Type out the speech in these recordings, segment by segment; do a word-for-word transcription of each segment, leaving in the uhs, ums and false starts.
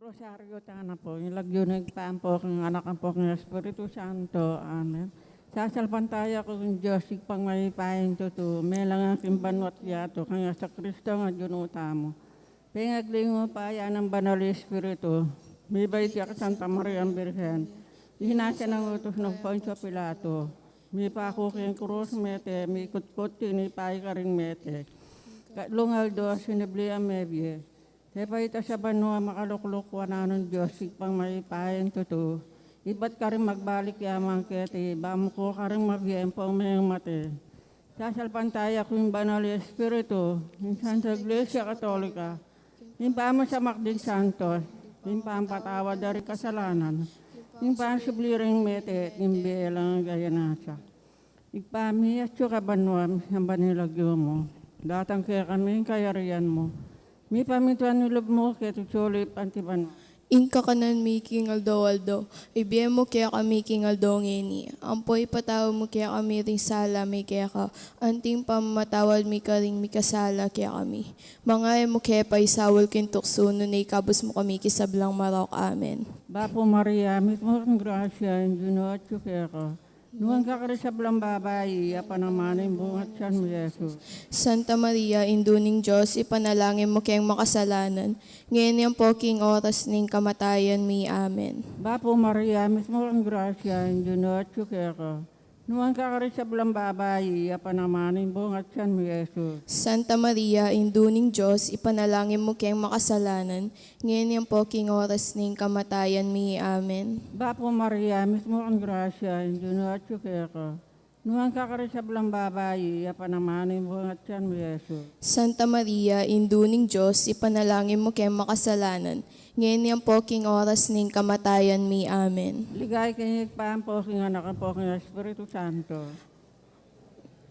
Rosario tana pu, king lagyu ning Ibpa, ampo king Anak, ampo king Espiritu Santo. Amen. Sasalpantaya ku king Dios, Ibpang mayupaya king tutu, melangan king banua't yatu, king Jesucristo a Ginu tamu. Pengagli ning upaya ning Banal Espiritu, mibait ya kang Santa Mariang Birhen, inasa ning utus nang Poncio Pilato, mipaku king krus, mete, mikutkut, tinipa ya karing mete. Katlung aldo, sinubli yang mebie. Tepaytas ya banua, makalukluk wanan ning Dios, Ibpang mayupaya king tutu. Ibat karing magbalik ya man keti, ba mu ku karing mabie ampong mengmate. Sasalpantaya ku ing Banal Espiritu, ing Santa Iglesia Katolika, ing pamasamak ding santos, ing pampatawad da ring kasalanan, ing pansubli ring mete, ing bie alang angga. Ibpa mi, atsu ka banua, misamban ya ing lagyu mu. Datang kekami ing kayarian mu. Mipamintuan ing lub mu keti sulip anti banua. Ing kakanan mi king aldo-aldo, ibie mu kekami king aldo ngeni. Ampo ipatawad mu kekami ring sala mi keka, anti ing pamamatawad mi karing mikasala kekami. Manga e mu ke paisaul king tuksu, nune ikabus mu kami king sablang marok. Amen. Bapu Maria, mitmu ka king grasya, ing Ginu atsu keka. Nuan ka karing sablang babai, iya pa naman ing bunga tiyan mu, Jesus. Santa Maria, Indu ning Dios, ipanalangin mu keng makasalanan, ngeni ampo king oras ning kamatayan mi. Amen. Bapu Maria, mitmu ka king grasya, ing Ginu atsu keka. Nuan ka karing sablang babai, iya pa naman ing bunga tiyan mu, Jesus. Santa Maria, Indu ning Dios, ipanalangin mu keng makasalanan, ngeni ampo king oras ning kamatayan mi. Amen. Bapu Maria, mitmu ka king grasya, ing Ginu atsu keka. Nuan ka karing sablang babai, iya pa naman ing bunga tiyan mu, Jesus. Santa Maria, Indu ning Dios, ipanalangin mu keng makasalanan, ngeni ampo king oras ning kamatayan mi. Amen. Ligaya king Ibpa, ampo king Anak, ampo king Espiritu Santo.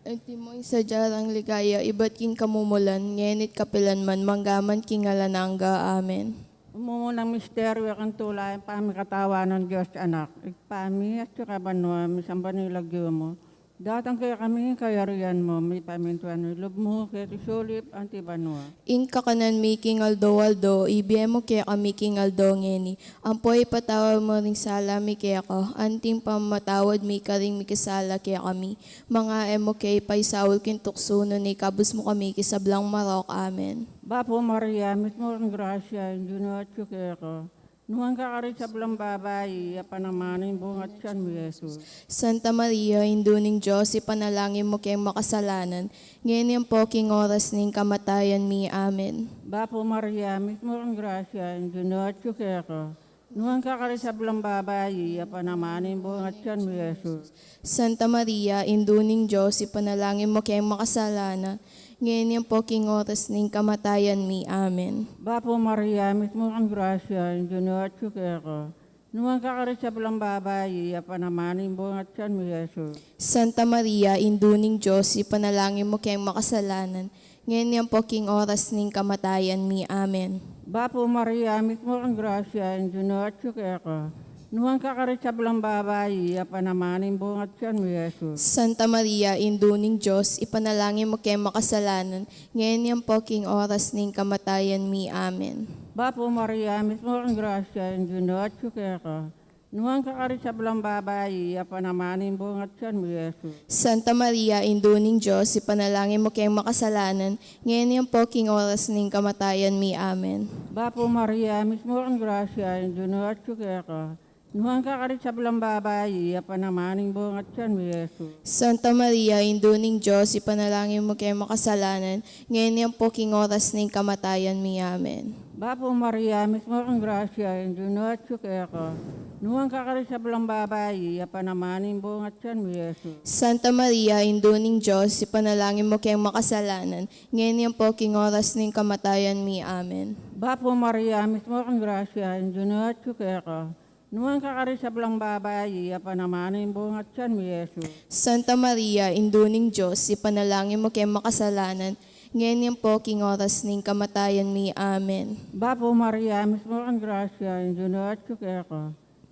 Antimo ing sadya nang ligaya ibat king kamumulan, ngeni't kapilan man, manggaman king alang angga. Amen. Mumunang misteryu, ing tula ning pamikatawan nang Dios Anak. Ibpa mi, atsu ka banua, misamban ya ing lagyu mu. Datang kekami ing kayarian mu, mipamintuan ing lub mu keti sulip anti banua. Ing kakanan mi king aldo-aldo, ibie mu kekami king aldo ngeni. Ampo ipatawad mu ring sala mi keka, anti ing pamamatawad mi karing mikasala kekami. Manga e mu ke ipaisaul king tuksu, nune ikabus mu kami king sablang marok. Amen. Bapu Maria, mitmu ka king grasya, ing Ginu atsu keka. Nuan ka karing sablang babai, iya pa naman ing bunga tiyan mu, Jesus. Santa Maria, Indu ning Dios, ipanalangin mu keng makasalanan, ngeni ampo king oras ning kamatayan mi. Amen. Bapu Maria, mitmu ka king grasya, ing Ginu atsu keka. Nuan ka karing sablang babai, iya pa naman ing bunga tiyan mu, Jesus. Santa Maria, Indu ning Dios, ipanalangin mu keng makasalanan, ngeni ampo king oras ning kamatayan mi. Amen. Bapu Maria, mitmu ka king grasya, ing Ginu atsu keka. Nuan ka karing sablang babai, iya pa naman ing bunga tiyan mu, Jesus. Santa Maria, Indu ning Dios, ipanalangin mu keng makasalanan, ngeni ampo king oras ning kamatayan mi. Amen. Bapu Maria, mitmu ka king grasya, ing Ginu atsu keka. Nuan ka karing sablang babai, iya pa naman ing bunga tiyan mu, Jesus. Santa Maria, Indu ning Dios, ipanalangin mu keng makasalanan, ngeni ampo king oras ning kamatayan mi. Amen. Bapu Maria, mitmu ka king grasya, ing Ginu atsu keka. Nuan ka karing sablang babai, iya pa naman ing bunga tiyan mu, Jesus. Santa Maria, Indu ning Dios, ipanalangin mu keng makasalanan, ngeni ampo king oras ning kamatayan mi. Amen. Bapu Maria, mitmu ka king grasya, ing Ginu atsu keka. Nuan ka karing sablang babai, iya pa naman ing bunga tiyan mu, Jesus. Santa Maria, Indu ning Dios, ipanalangin mu keng makasalanan, ngeni ampo king oras ning kamatayan mi. Amen. Bapu Maria, mitmu ka king grasya, ing Ginu atsu keka. Nuan ka karing sablang babai, iya pa naman ing bunga tiyan mu, Jesus. Santa Maria, Indu ning Dios, ipanalangin mu keng makasalanan, ngeni ampo king oras ning kamatayan mi. Amen. Bapu Maria, mitmu ka king grasya, ing Ginu atsu keka. Nuan ka karing sablang babai, iya pa naman ing bunga tiyan mu, Jesus. Santa Maria, Indu ning Dios, ipanalangin mu keng makasalanan, ngeni ampo king oras ning kamatayan mi. Amen. Bapu Maria, mitmu ka king grasya, ing Ginu atsu keka.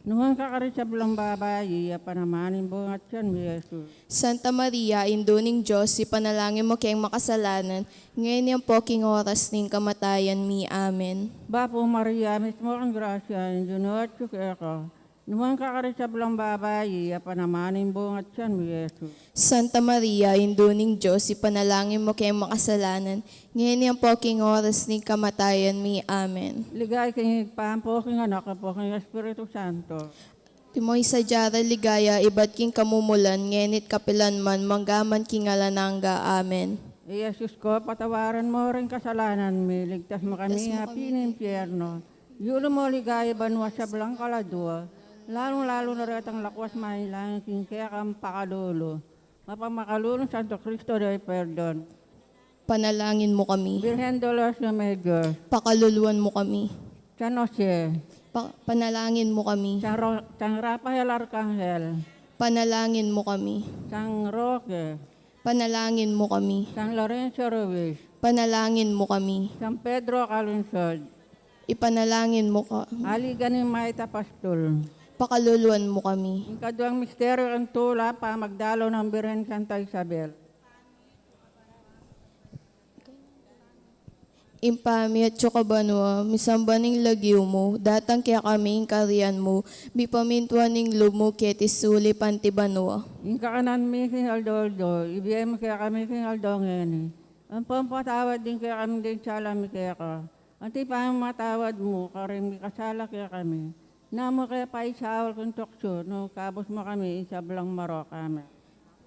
Nuan ka karing sablang babai, at nuan ya pa naman ing bunga ning tiyan mu, i Jesus. Santa Maria, Indu ning Dios, ipanalangin mu keng makasalanan, ngeni ampo king oras ning kamatayan mi. Amen. Bapu Maria, mitmu ka king grasya, ing Ginung Dios atyu keka. Nuan ka karing sablang babai, at nuan ya pa naman ing bunga ning tiyan mu, i Jesus. Santa Maria, Indu ning Dios, ipanalangin mu keng makasalanan, ngeni ampo king oras ning kamatayan mi. Amen. Ligaya king Ibpa, ampo king Anak, ampo king Espiritu Santo. Antimo ing sadya rang ligaya ibat king kamumulan, ngeni't kapilan man, mangga man king alang angga. Amen. I Jesus ko, patawaran mu ring kasalanan mi, ligtas mu kami king api ning impyerno. Iuli mu king ligaya banua ing sablang kaladua, lalung-lalu na retang lakuas mangailangan king kekang pakalulu. Mapamakalulung Santo Cristo de perdon. Panalangin mu kami. Birhen Dolores Remedios. Pakaluluan mu kami. San Jose. Pa-, panalangin mu kami. San Ro-, San Rafael Arcangel. Panalangin mu kami. San Roque. Panalangin mu kami. San Lorenzo Ruiz. Panalangin mu kami. San Pedro Calungsod. Ipanalangin mu ka. Aligan ning Mayap a Pastul. Pakaluluan mu kami. Ing kaduang misteryu king tula, pamagdalo nang Birhen Santa Isabel. Ibpa mi atsu ka banua, misamban ing lagyu mu, datang kekami ing kayarian mu, mipamintuan ing lub mu keti sulip anti banua. Ing kakanan mi king aldo-aldo, ibie mu kekami king aldo ngeni. Ampon patawad mu kekami ding sala mi keka, anti pamamatawad mu karing mikasala kekami. E mu ke paisaul king tuksu, nune ikabus mu kami king sablang marok. Amen.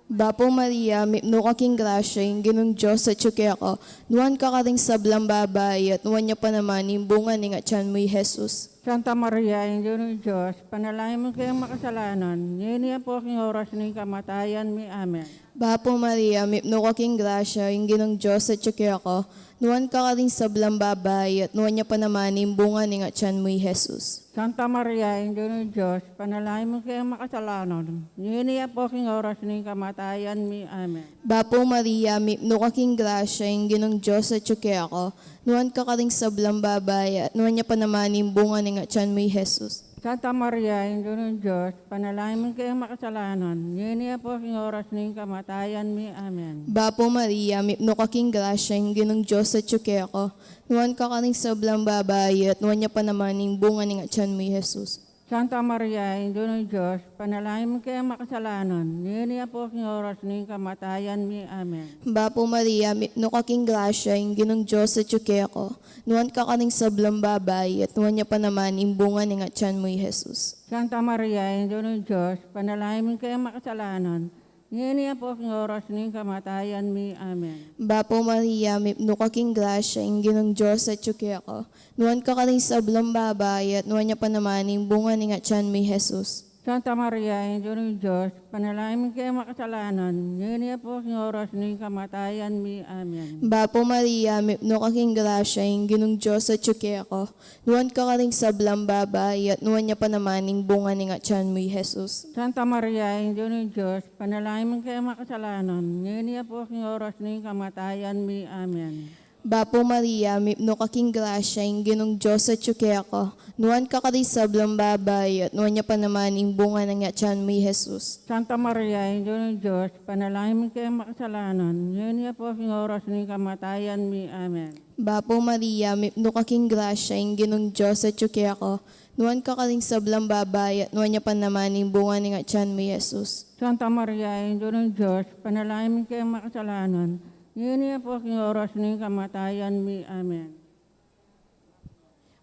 Bapu Maria, mipnu ka king grasya, ing Ginung Dios atyu keka, nuan ka karing sablang babai, at nuan ya pa naman ing bunga ning atian mu, i Jesus. Santa Maria, Indu ning Dios, ipanalangin mu keng makasalanan, ngeni ampo king oras ning kamatayan mi. Amen. Bapu Maria, mipnu ka king grasya, ing Ginung Dios atyu keka, nuan ka karing sablang babai, at nuan ya pa naman ing bunga ning atian mu, i Jesus. Santa Maria, Indu ning Dios, ipanalangin mu keng makasalanan, ngeni ampo king oras ning kamatayan mi. Amen. Bapu Maria, mipnu ka king grasya, ing Ginung Dios atyu keka, nuan ka karing sablang babai, at nuan ya pa naman ing bunga ning atian mu, i Jesus. Santa Maria, Indu ning Dios, ipanalangin mu keng makasalanan, ngeni ampo king oras ning kamatayan mi. Amen. Bapu Maria, mipnu ka king grasya, ing Ginung Dios atyu keka, nuan ka karing sablang babai, at nuan ya pa naman ing bunga ning atian mu, i Jesus. Santa Maria, Indu ning Dios, ipanalangin mu keng makasalanan, ngeni ampo king oras ning kamatayan mi. Amen. Bapu Maria, mipnu ka king grasya, ing Ginung Dios atyu keka, nuan ka karing sablang babai, at nuan ya pa naman ing bunga ning atian mu, i Jesus. Santa Maria, Indu ning Dios, ipanalangin mu keng makasalanan, ngeni ampo king oras ning kamatayan mi. Amen. Bapu Maria, mipnu ka king grasya, ing Ginung Dios atyu keka, nuan ka karing sablang babai, at nuan ya pa naman ing bunga ning atian mu, i Jesus. Santa Maria, Indu ning Dios, ipanalangin mu keng makasalanan, ngeni ampo king oras ning kamatayan mi. Amen. Bapu Maria, mipnu ka king grasya, ing Ginung Dios atyu keka, nuan ka karing sablang babai, at nuan ya pa naman ing bunga ning atian mu, i Jesus. Santa Maria, Indu ning Dios, ipanalangin mu keng makasalanan, ngeni ampo king oras ning kamatayan mi. Amen. Bapu Maria, mipnu ka king grasya, ing Ginung Dios atyu keka, nuan ka karing sablang babai, at nuan ya pa naman ing bunga ning atian mu, i Jesus. Santa Maria, Indu ning Dios, ipanalangin mu keng makasalanan, ngeni ampo king oras ning kamatayan mi. Amen. Bapu Maria, mipnu ka king grasya, ing Ginung Dios atyu keka, nuan ka karing sablang babai, at nuan ya pa naman ing bunga ning atian mu, i Jesus. Santa Maria, Indu ning Dios, ipanalangin mu keng makasalanan, ngeni ampo king oras ning kamatayan mi. Amen.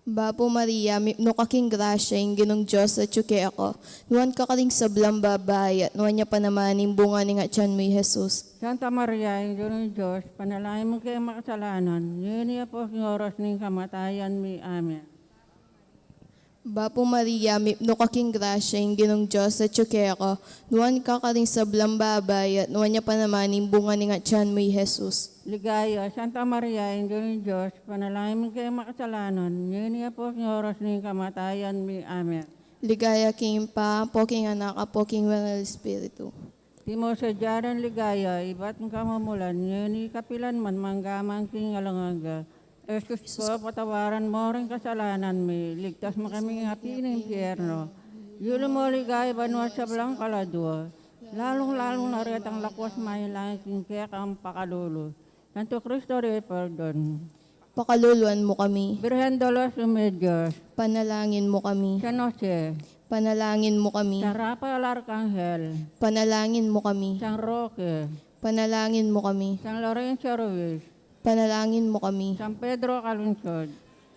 Bapu Maria, mipnu ka king grasya, ing Ginung Dios atyu keka, nuan ka karing sablang babai, at nuan ya pa naman ing bunga ning atian mu, i Jesus. Santa Maria, Indu ning Dios, ipanalangin mu keng makasalanan, ngeni ampo king oras ning kamatayan mi. Amen. Bapu Maria, mipnu ka king grasya, ing Ginung Dios atyu keka, nuan ka karing sablang babai, at nuan ya pa naman ing bunga ning atian mu, i Jesus. Ligaya, Santa Maria, Indu ning Dios, ipanalangin mu keng makasalanan, ngeni ampo king oras ning kamatayan mi. Amen. Ligaya king Ibpa, ampo king Anak, ampo king Banal Espiritu. Antimo sadya rang ligaya ibat king kamumulan, ngeni kapilan man, mangga man king alang angga. Jesus ko, patawaran mu ring kasalanan mi, ligtas mu kami king api ning impyerno. Yuli mo ligaya banua sablang kaladua, lalung-lalu na retang lakuas manalangin king kekang pakalulu. Santo Cristo Rey, perdon. Pakaluluan mo kami. Birhen de los Remedios. Panalangin mo kami. San Jose. Panalangin mo kami. San Rafael Arcangel. Panalangin mo kami. San Roque. Panalangin mo kami. San Lorenzo Ruiz. Panalangin mo kami. San Pedro Calungsod.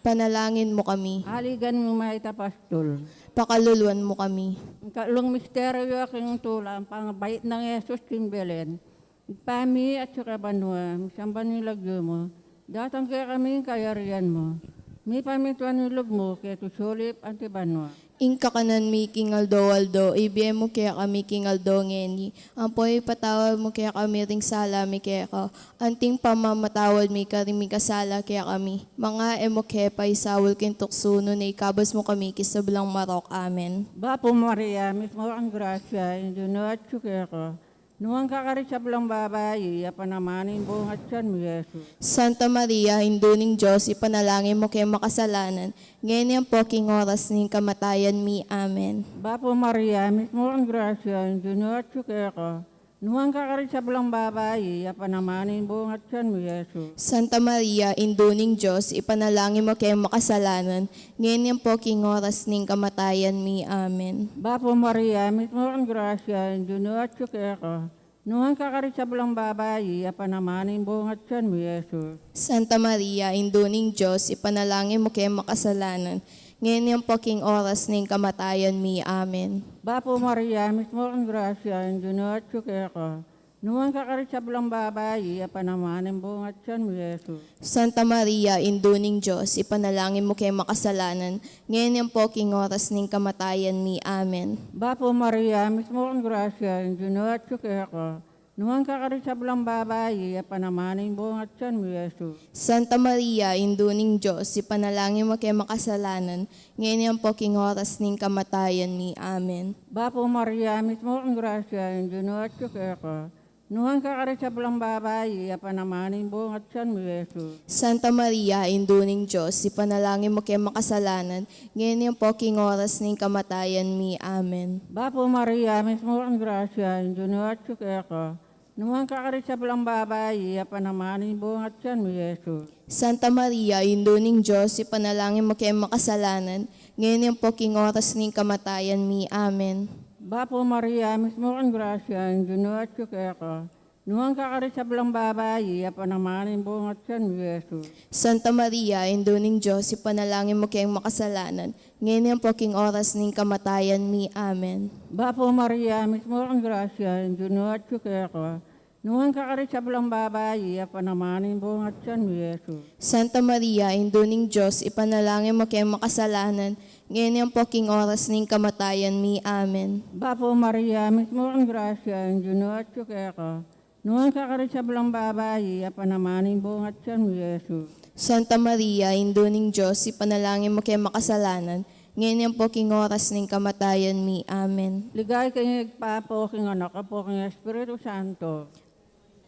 Panalangin mo kami. Aligan ming mayap a pastul. Pakaluluan mo kami. Ing katlung misteryu king tula, ing pangabait nang Jesus king Belen. Ibpa mi atsu ka banua, misamban ya ing lagyu mu. Datang kekami ing kayarian mu. Mipamintuan ing lub mu, keti sulip anti banua. Ing kakanan mi king aldo-aldo, ibie mu kekami king aldo ngeni. Ampo ipatawad mu kekami ring sala mi keka, anti ing pamamatawad mi karing mikasala kekami. Manga e mu ke paisaul king tuksu, nune ikabus mu kami king sablang marok. Amen. Bapu Maria, mitmu ka king grasya, ing Ginu atsu keka. Nuan ka karing sablang babai, at nuan ya naman ing bunga ning tiyan mu, i Jesus. Santa Maria, Indu ning Dios, ipanalangin mu kaming makasalanan, ngeni ampo king oras ning kamatayan mi. Amen. Bapu Maria, mitmu ka king grasya, ing Ginu atsu keka. Nuan ka karing sablang babai, at nuan ya naman ing bunga ning tiyan mu, i Jesus. Santa Maria, Indu ning Dios, ipanalangin mu kaming makasalanan, ngeni ampo king oras ning kamatayan mi. Amen. Bapu Maria, mitmu ka king grasya, ing Ginu atsu keka. Nuan ka karing sablang babai, at nuan ya naman ing bunga ning tiyan mu, i Jesus. Santa Maria, Indu ning Dios, ipanalangin mu kaming makasalanan, ngeni ampo king oras ning kamatayan mi. Amen. Bapu Maria, mitmu ka king grasya, ing Ginu atsu keka. Nuan ka karing sablang babai, at nuan ya naman ing bunga ning tiyan mu, i Jesus. Santa Maria, Indu ning Dios, ipanalangin mu kaming makasalanan, ngeni ampo king oras ning kamatayan mi. Amen. Bapu Maria, mitmu ka king grasya, ing Ginu atsu keka. Nuan ka karing sablang babai, at nuan ya naman ing bunga ning tiyan mu, i Jesus. Santa Maria, Indu ning Dios, ipanalangin mu kaming makasalanan, ngeni ampo king oras ning kamatayan mi. Amen. Bapu Maria, mitmu ka king grasya, ing Ginu atsu keka. Nuan ka karing sablang babai, at nuan ya naman ing bunga ning tiyan mu, i Jesus. Santa Maria, Indu ning Dios, ipanalangin mu kaming makasalanan, ngeni ampo king oras ning kamatayan mi. Amen. Bapu Maria, mitmu ka king grasya, ing Ginu atsu keka. Nuan ka karing sablang babai, at nuan ya naman ing bunga ning tiyan mu, i Jesus. Santa Maria, Indu ning Dios, ipanalangin mu kaming makasalanan, ngeni ampo king oras ning kamatayan mi. Amen. Bapu Maria, mitmu ka king grasya, ing Ginu atsu keka. Nuan ka karing sablang babai, at nuan ya naman ing bunga ning tiyan mu, i Jesus. Santa Maria, Indu ning Dios, ipanalangin mu kaming makasalanan, ngeni ampo king oras ning kamatayan mi. Amen. Bapu Maria, mitmu ka king grasya, ing Ginu atsu keka. Nuan ka karing sablang babai, at nuan ya naman ing bunga ning tiyan mu, i Jesus. Santa Maria, Indu ning Dios, ipanalangin mu kaming makasalanan, ngeni ampo king oras ning kamatayan mi. Amen. Bapu Maria, mitmu ka king grasya, ing Ginu atsu keka. Nuan ka karing sablang babai, at nuan ya naman ing bunga ning tiyan mu, i Jesus. Santa Maria, Indu ning Dios, ipanalangin mu kaming makasalanan, ngeni ampo king oras ning kamatayan mi. Amen. Ligaya king Ibpa, king Anak, ampo king Espiritu Santo.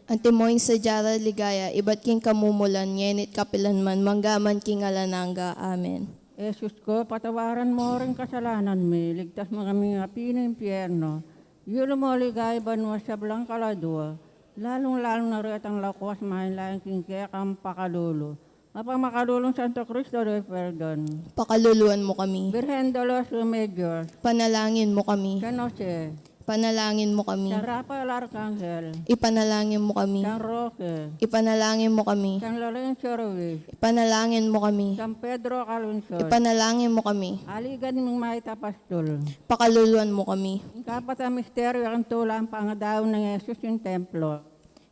Antimo ing sadya rang ligaya ibat king kamumulan, ngeni at kapilan man, mangga man king alang angga. Amen. Jesus ko, patawaran mo ring kasalanan mi, ligtas mu kami king api ning impyerno. Ibie mu king ligaya banua sablang kaladua, lalung-lalu na retang lakuas manalangin king kekang pakalulu. Mapamakalulung Santo Cristo Rey, perdon. Pakaluluan mu kami. Birhen de los Remedios. Panalangin mu kami. San Jose. Panalangin mu kami. San Rafael Arcangel. Ipanalangin mu kami. San Roque. Ipanalangin mu kami. San Lorenzo Ruiz. Ipanalangin mu kami. San Pedro Calungsod. Ipanalangin mu kami. Aligan ming mayap a pastul. Pakaluluan mu kami. Ing kapat a misteryu king tula, ing pangadaun nang Jesus king templo.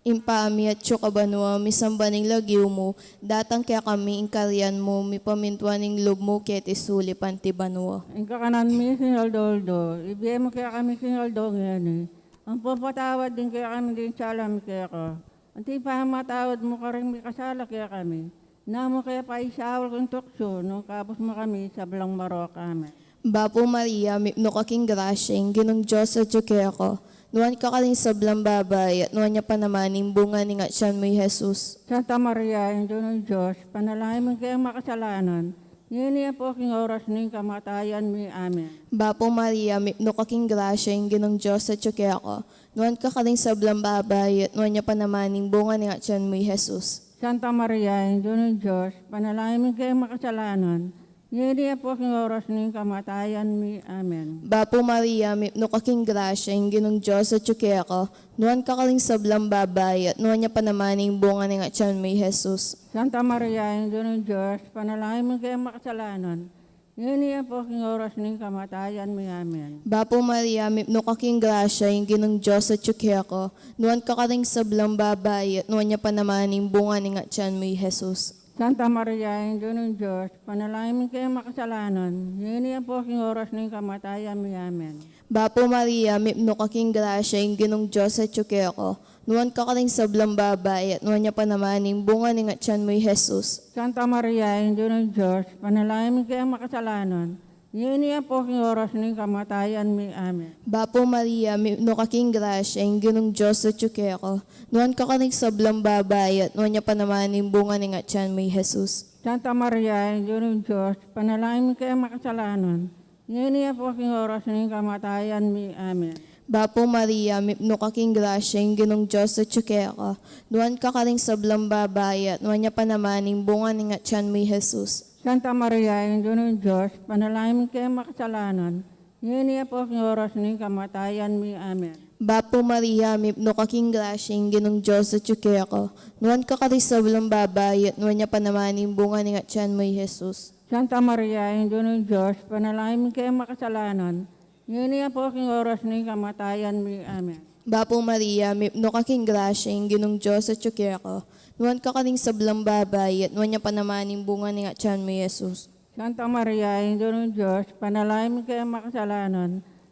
Ibpa mi atsu ka banua, misamban ing lagyu mu, datang kekami ing kayarian mu, mipamintuan ing lub mu keti sulip anti banua. Ing kakanan mi king aldo-aldo, ibie mu kekami king aldo ngeni. Ampo patawad mu kekami ding sala mi keka, anti ing pamamatawad mi karing mikasala kekami. E mu ke paisaul king tuksu, nune ikabus mu kami king sablang marok. Amen. Bapu Maria, mipnu ka king grasya, ing Ginung Dios atyu keka. Nuan ka karing sablang babai, at nuan ya pa naman ing bunga ning atyan mu, i Jesus. Santa Maria, Indu ning Dios, ipanalangin mu kaming makasalanan, ngeni ampon king oras ning kamatayan mi. Amen. Bapu Maria, mipnu ka king grasya, ing Ginung Dios atyu keka. Nuan ka karing sablang babai, at nuan ya pa naman ing bunga ning atyan mu, i Jesus. Santa Maria, Indu ning Dios, ipanalangin mu kaming makasalanan, ngeni ampon king oras ning kamatayan mi. Amen. Bapu Maria, mipnu ka king grasya, ing Ginung Dios atyu keka. Nuan ka karing sablang babai, at nuan ya pa naman ing bunga ning atyan mu, i Jesus. Santa Maria, Indu ning Dios, ipanalangin mu kaming makasalanan, ngeni ampon king oras ning kamatayan mi. Amen. Bapu Maria, mipnu ka king grasya, ing Ginung Dios atyu keka. Nuan ka karing sablang babai, at nuan ya pa naman ing bunga ning atyan mu, i Jesus. Santa Maria, Indu ning Dios, ipanalangin mu kaming makasalanan, ngeni ampon king oras ning kamatayan mi. Amen. Bapu Maria, mipnu ka king grasya, ing Ginung Dios atyu keka. Nuan ka karing sablang babai, at nuan ya pa naman ing bunga ning atyan mu, i Jesus. Santa Maria, Indu ning Dios, ipanalangin mu kaming makasalanan, ngeni ampon king oras ning kamatayan mi. Amen. Bapu Maria, mipnu ka king grasya, ing Ginung Dios atyu keka. Nuan ka karing sablang babai, at nuan ya pa naman ing bunga ning atyan mu, i Jesus. Santa Maria, Indu ning Dios, ipanalangin mu kaming makasalanan, ngeni ampon king oras ning kamatayan mi. Amen. Bapu Maria, mipnu ka king grasya, ing Ginung Dios atyu keka. Nuan ka karing sablang babai, at nuan ya pa naman ing bunga ning atyan mu, i Jesus. Santa Maria, Indu ning Dios, ipanalangin mu kaming makasalanan, ngeni ampon king oras ning kamatayan mi. Amen. Bapu Maria, mipnu ka king grasya, ing Ginung Dios atyu keka. Nuan ka karing sablang babai, at nuan ya pa naman ing bunga ning atyan mu, i Jesus. Santa Maria, Indu ning Dios, ipanalangin mu kaming makasalanan, ngeni ampon king oras ning kamatayan mi. Amen. Bapu Maria, mipnu ka king grasya, ing Ginung Dios atyu keka. Nuan ka karing sablang babai, at nuan ya pa naman ing bunga ning atyan mu, i Jesus. Santa Maria, Indu ning Dios, ipanalangin mu kaming makasalanan,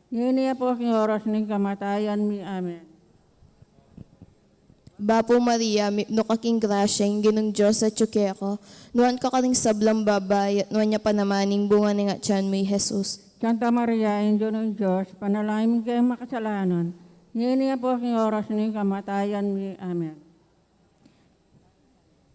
ngeni ampon king oras ning kamatayan mi. Amen. Bapu Maria, mipnu ka king grasya, ing Ginung Dios atyu keka. Nuan ka karing sablang babai, at nuan ya pa naman ing bunga ning atyan mu, i Jesus. Santa Maria, Indu ning Dios, ipanalangin mu kaming makasalanan, ngeni ampon king oras ning kamatayan mi. Amen.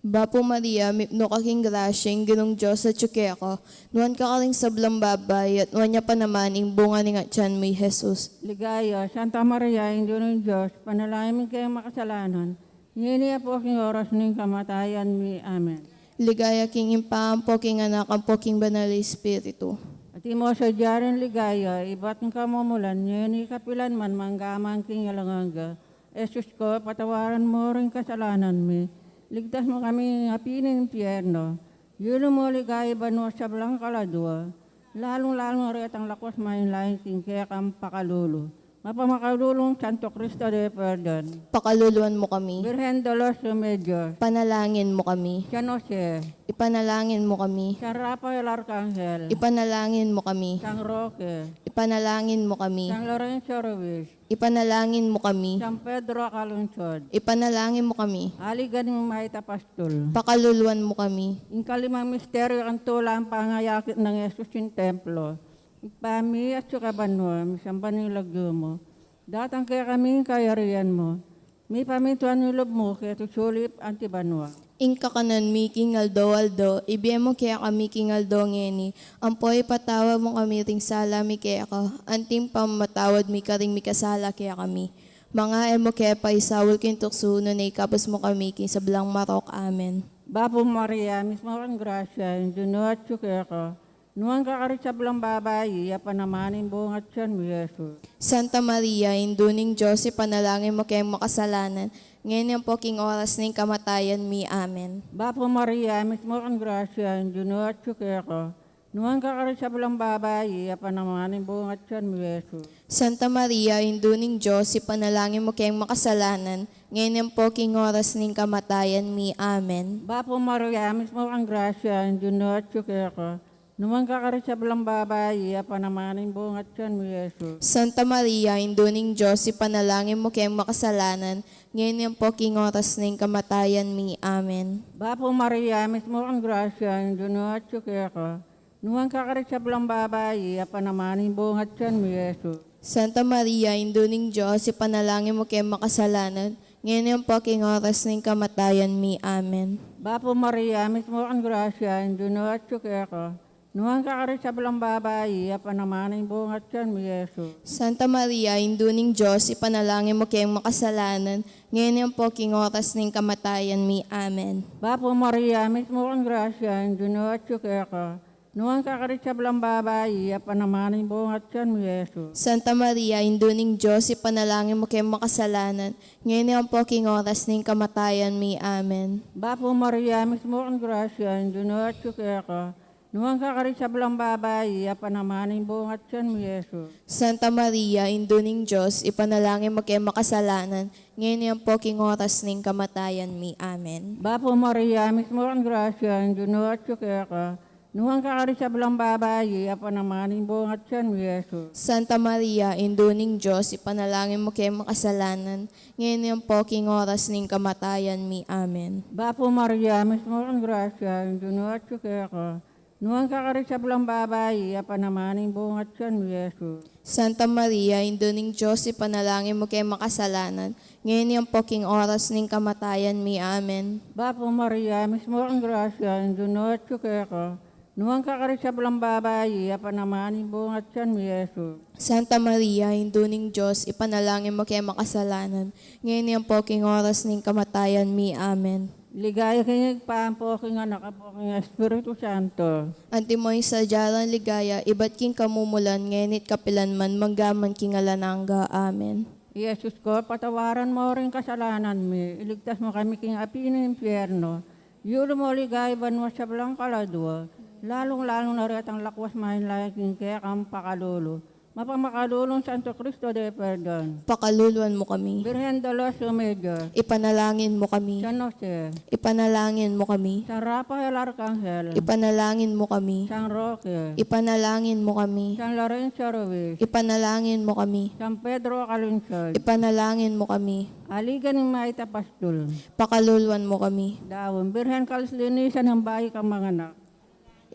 Bapu Maria, mipnu ka king grasya, ing Ginung Dios atyu keka. Nuan ka karing sablang babai, at nuan ya pa naman ing bunga ning atyan mu, i Jesus. Ligaya, Santa Maria, Indu ning Dios, ipanalangin mu kaming makasalanan, ngeni ampon king oras ning kamatayan mi. Amen. Ligaya king Ibpa, ampo king Anak, ampo king Banal a Espiritu. Antimo sadya ring ligaya ibat king kamumulan, ngeni kapilan man, mangga man king alang angga. Jesus ko, patawaran mu ring kasalanan mi, ligtas mu kami king api ning impyerno, ilu mu king ligaya banua sablang kaladua, lalung-lalu na retang lakuas manlain king kekang pakalulu. Mapamakalulung Santo Cristo de Perdon. Pakaluluan mu kami. Birhen de los Remedios. Ipanalangin mu kami. San Jose. Ipanalangin mu kami. San Rafael Arcangel. Ipanalangin mu kami. San Roque. Ipanalangin mu kami. San Lorenzo Ruiz. Ipanalangin mu kami. San Pedro Calungsod. Ipanalangin mu kami. Aligan ming mayta pastul. Pakaluluan mu kami. Ing kalimang misteryu king tulang pangayakit nang Jesus king templo. Ibpa mi, atsu ka banua, misamban ya ing lagyu mu. Datang kekami ing kayarian mu. Mipamintuan ing lub mu keti sulip anti banua. Ing kakanan mi king aldo-aldo ibie mu kekami king aldo ngeni, ampo ipatawad mu kami ring sala mi keka, anti ing pamamatawad mi karing mikasala kekami. Manga e mu ke paisaul king tuksu, nune ikabus mu kami king sablang marok. Amen. Bapu Maria, mitmu ka king grasya, ing Ginu atyu keka. Nuan ka karing sablang babai, at nuan ya pa naman ing bunga ning atyan mu, i Jesus. Santa Maria, Indu ning Dios, ipanalangin mu keng makasalanan, ngeni ampo king oras ning kamatayan mi. Amen. Bapu Maria, mitmu ka king grasya, ing Ginu atyu keka. Nuan ka karing sablang babai, at nuan ya pa naman ing bunga ning atyan mu, i Jesus. Santa Maria, Indu ning Dios, ipanalangin mu keng makasalanan, ngeni ampo king oras ning kamatayan mi. Amen. Bapu Maria, mitmu ka king grasya, ing Ginu atyu keka. Nuan ka karing sablang babai, at nuan ya pa naman ing bunga ning atyan mu, i Jesus. Santa Maria, Indu ning Dios, ipanalangin mu keng makasalanan, ngeni ampo king oras ning kamatayan mi. Amen. Bapu Maria, mitmu ka king grasya, ing Ginu atyu keka. Nuan ka karing sablang babai, at nuan ya pa naman ing bunga ning atyan mu, i Jesus. Santa Maria, Indu ning Dios, ipanalangin mu keng makasalanan, ngeni ampo king oras ning kamatayan mi. Amen. Bapu Maria, mitmu ka king grasya, ing Ginu atyu keka. Nuan ka karing sablang babai, at nuan naman ing bunga ning tiyan mu, i Jesus. Santa Maria, Indu ning Dios, ipanalangin mu keng makasalanan, ngeni ampo king oras ning kamatayan mi. Amen. Bapu Maria, mitmu kang grasya, ing Ginoo atyu keka. Nuan ka karing sablang babai, at nuan naman ing bunga ning tiyan mu, i Jesus. Santa Maria, Indu ning Dios, ipanalangin mu keng makasalanan, ngeni ampo king oras ning kamatayan mi. Amen. Bapu Maria, mitmu kang grasya, ing Ginoo atyu keka. Nuan ka karing sablang babai, at nuan naman ing bunga ning tiyan mu, i Jesus. Santa Maria, Indu ning Dios, ipanalangin mu keng makasalanan, ngeni ampo king oras ning kamatayan mi. Amen. Bapu Maria, mitmu kang grasya, ing Ginoo atyu keka. Nuan ka karing sablang babai, at nuan naman ing bunga ning tiyan mu, i Jesus. Santa Maria, Indu ning Dios, ipanalangin mu keng makasalanan, ngeni ampo king oras ning kamatayan mi. Amen. Bapu Maria, mitmu kang grasya, ing Ginoo atyu keka. Nuan ka karing sablang babai, at nuan naman ing bunga ning tiyan mu, i Jesus. Santa Maria, Indu ning Dios, ipanalangin mu keng makasalanan, ngeni ampo king oras ning kamatayan mi. Amen. Bapu Maria, mitmu kang grasya, ing Ginoo atyu keka. Nuan ka karing sablang babai, at nuan naman ing bunga ning tiyan mu, i Jesus. Santa Maria, Indu ning Dios, ipanalangin mu keng makasalanan, ngeni ampo king oras ning kamatayan mi. Amen. Ligaya king Ibpa, ampo king Anak, ampo king Espiritu Santo. Antimo ing sadya nang ligaya, ibat king kamumulan, ngeni't kapilan man, mangga man king alang angga. Amen. I Jesus ku, patawaran mu ring kasalanan mi, iligtas mu kami king api ning impyerno, iuli mu king ligaya banua ing sablang kaladua, lalung-lalu na retang lakwas manlain king kekang pakalulu. Mapamakalulung Santo Cristo de Perdon. Pakaluluan mu kami. Birhen de los Remedios. Ipanalangin mu kami. San Jose. Ipanalangin mu kami. San Rafael Arcangel. Ipanalangin mu kami. San Roque. Ipanalangin mu kami. San Lorenzo Ruiz. Ipanalangin mu kami. San Pedro Calungsod. Ipanalangin mu kami. Aligan ning mayap a pastul. Pakaluluan mu kami. Daun, Birhen ka alas linisan ning bayu kang manganak.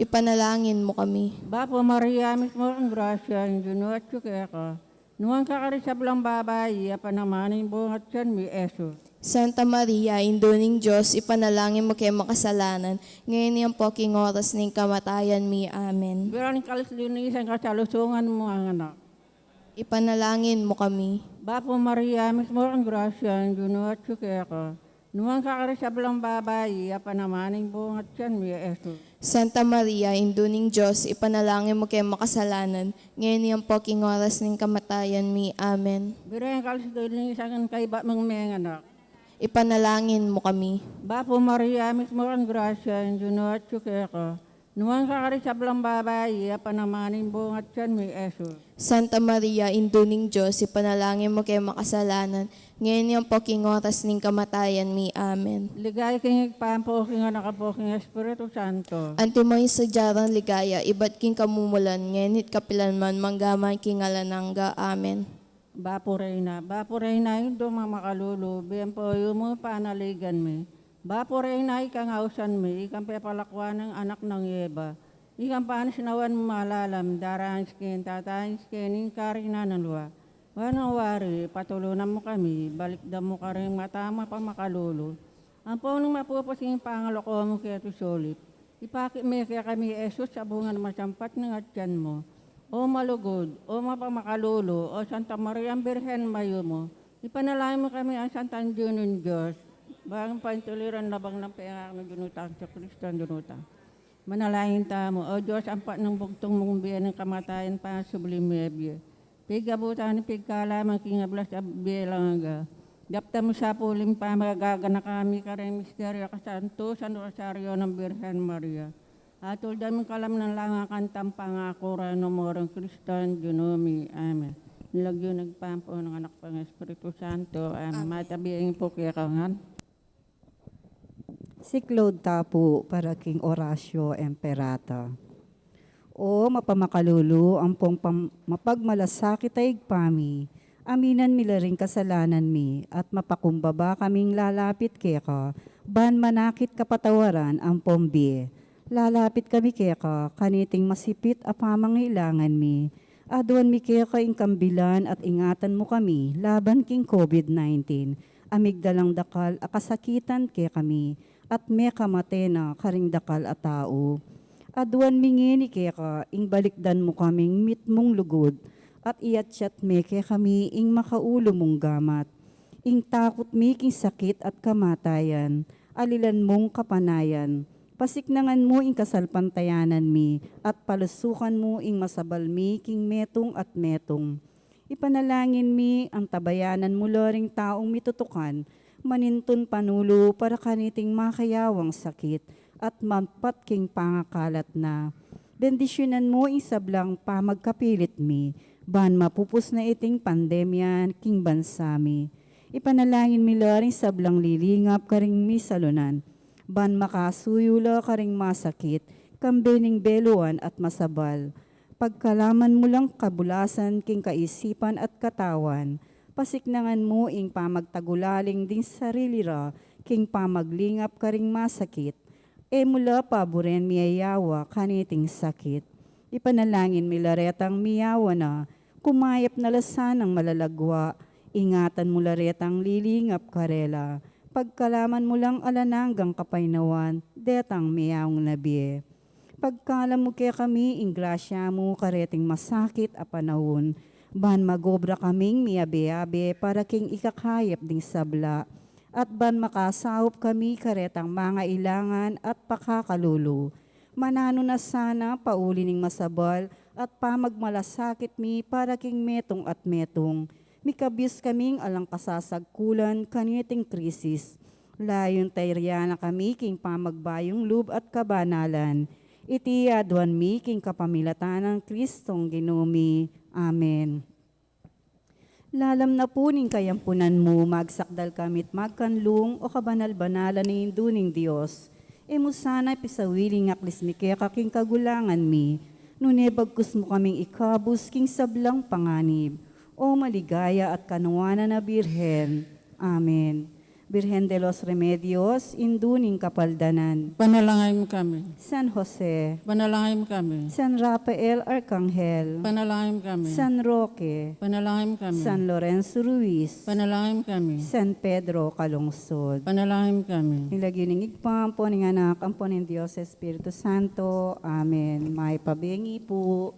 Ipanalangin mu kami. Bapu Maria, mitmu kang grasya, ing Ginoo atyu keka. Nuan ka karing sablang babai, at nuan naman ing bunga ning tiyan mu, i Jesus. Santa Maria, Indu ning Dios, ipanalangin mu keng makasalanan, ngeni ampo king oras ning kamatayan mi. Amen. Birhen ka alas linisan king kalusugan mung manganak. Ipanalangin mu kami. Bapu Maria, mitmu kang grasya, ing Ginoo atyu keka. Nuan ka karing sablang babai, at nuan naman ing bunga ning tiyan mu, i Jesus. Santa Maria, Indu ning Dios, ipanalangin mu keng makasalanan, ngeni ampo king oras ning kamatayan mi. Amen. Birhen ka alas linisan king kaybat mung menganak. Ipanalangin mu kami. Bapu Maria, mitmu kang grasya, ing Ginoo atyu keka. Nuan ka karing sablang babai, at nuan naman ing bunga ning tiyan mu, i Jesus. Santa Maria, Indu ning Dios, ipanalangin mu keng makasalanan, ngeni ampo king oras ning kamatayan mi. Amen. Ligaya king Ibpa, ampo king Anak, ampo king Espiritu Santo. Antimo ing sadya nang ligaya, ibat king kamumulan, ngeni't kapilan man, mangga man king alang angga. Amen. Bapu Reyna, Bapu Reyna, Indu mamakalulu, bie ampo yumu ing panaligan mi. Bapu Reyna, ikang ausan mi, ikang pepalakuan ning anak nang Eva. Ikang panisnawan mung malalam, darangis keni, tatangis keni king karinan a lua. Banua wari, patulunan mu kami, balikdan mu karing mata mung mapamakalulu. Ampon ing mapupus ing pangalako mu keti sulip, ipakit me kekami i Jesus a bunga nang masampat ning atian mu. O malugud, o mapamakalulu, o Santa Mariang Birhen mayumu, ipanalangin mu kami a Santa Indu ning Dios, bang paintuliran labang nang pengaku ning Ginu tang Jesucristo a Ginu ta. Manalangin tamu. O Dios, ampat ning bugtung mung bie, ning kamatayan pangasubling mebie, pig-abutan ning pigkalaman king ablas a bie alang angga. Daptan mu sa pu ling pamagaganakan mi kareng misteryu a kasantusan rosaryo nang Birhen Maria. Atuldan mi kalam nang langakan tang pangaku rang Kristo a Ginu mi. Amen. Ning lagyu ning Ibpa, ampo ning Anak, ampo ning Espiritu Santo. Amen. Amen. Matabi ing puki kangan. Siklaud ta pu para king Oratio Imperata. O mapamakalulu ampong pam-, mapagmalasakit a Ibpa mi, aminan mi la ring kasalanan mi, at mapakumbaba kaming lalapit keka, ban manakit kapatawaran ampong bie. Lalapit kami keka, kaniting masipit a pamangailangan mi. Aduan mi keka ing kambilan at ingatan mu kami laban king COVID nineteen, a migdalang dakal a kasakitan kekami, at mekamate na karing dakal a tau. Aduan mi ngeni keka ing balikdan mu kaming mitmung lugud, at iatyat me kekami ing makaulu mung gamat. Ing takut mi king sakit at kamatayan, alilan mung kapanayan. Pasiknangan mu ing kasalpantayanan mi, at palusukan mu ing masabal mi king metung at metung. Ipanalangin mi, antabayanan mu la ring taung mitutukan, manintun panulu para kaniting makayawang sakit, at mampat king pangakalat na. Bendisyunan mu ing sablang pamagkapilit mi, ban mapupus na iting pandemya king bansa mi. Ipanalangin mi la ring sablang lilingap karing misalunan, ban makasuyu la karing masakit, kambe ning beluan at masabal. Pagkalaman mu lang kabulasan king kaisipan at katawan, pasiknangan mu ing pamagtagulaling ding sarili ra king pamaglingap karing masakit. E mu la paburen miyayawa kaniting sakit. Ipanalangin mi la retang miyawa na, kumayap na la sanang malalagwa, ingatan mu la retang lilingap karela, pagkalaman mu lang alang anggang kapaynawan detang miyaung na bie. Pagkalam mu kekami ing grasya mu kareting masakit a panaun, ban magobra kaming miyabe-abe para king ikakayap ding sabla, at ban makasaup kami karetang mangailangan at pakakalulu. Mananu na sana pauli ning masabal at pamagmalasakit mi para king metung at metung. Mikabus kaming alang kasasagkulan kaniting krisis. Layun tayrian na kami king pamagbayung lub at kabanalan. Iti aduan mi king kapamilatan nang Kristong Ginu mi. Amen. Lalam na pu ning kayampunan mu, magsakdal kami't magkanlung, o kabanal-banalan ning Indu ning Dios. E mu sana pisawili ing aklis mi keka king kagulangan mi, nune bagkus mu kaming ikabus king sablang panganib. O maligaya at kanuanan a Birhen. Amen. Birhen de los Remedios, Indu ning Kapaldanan. Panalangin mu kami. San Jose. Panalangin mu kami. San Rafael Arkanghel. Panalangin mu kami. San Roque. Panalangin mu kami. San Lorenzo Ruiz. Panalangin mu kami. San Pedro Calungsod. Panalangin mu kami. King lagyu ning Ibpa, ampo ning Anak, ampo ning Dios Espiritu Santo. Amen. Mayap a bengi pu.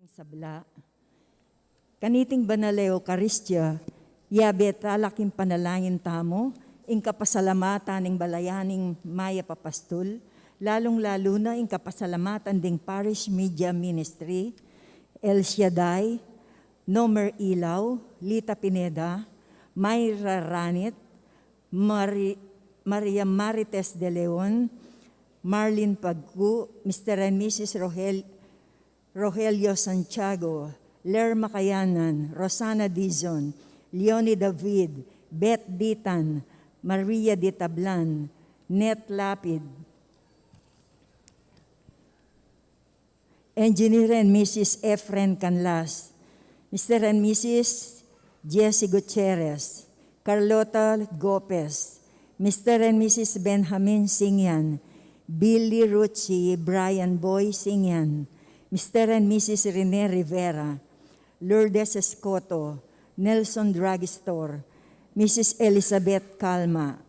Karing sabla. Kaniting banal a Eukaristia, yabe tala king panalangin tamu ing kapasalamatan ning balayan ning Mayap a Pastul, lalung-lalu na ing kapasalamatan ding Parish Media Ministry, El Shaddai, Nomer Ilaw, Lita Pineda, Myra Ranit, Mari-, Maria Marites de Leon, Marlene Pagcu, Mister and Missus Rohel-, Rogelio Santiago, Lerma Kayanan, Rosana Dizon, Leonie David, Beth Ditan, Maria Ditablan, Net Lapid, Engineer and Missus Efren Canlas, Mister and Missus Jesse Gutierrez, Carlota Gopez, Mister and Missus Benjamin Singyan, Billy Ruchi, Brian Boy Singyan, Mister and Missus Rene Rivera, Lourdes Escoto, Nelson Drugstore, Missus Elizabeth Calma,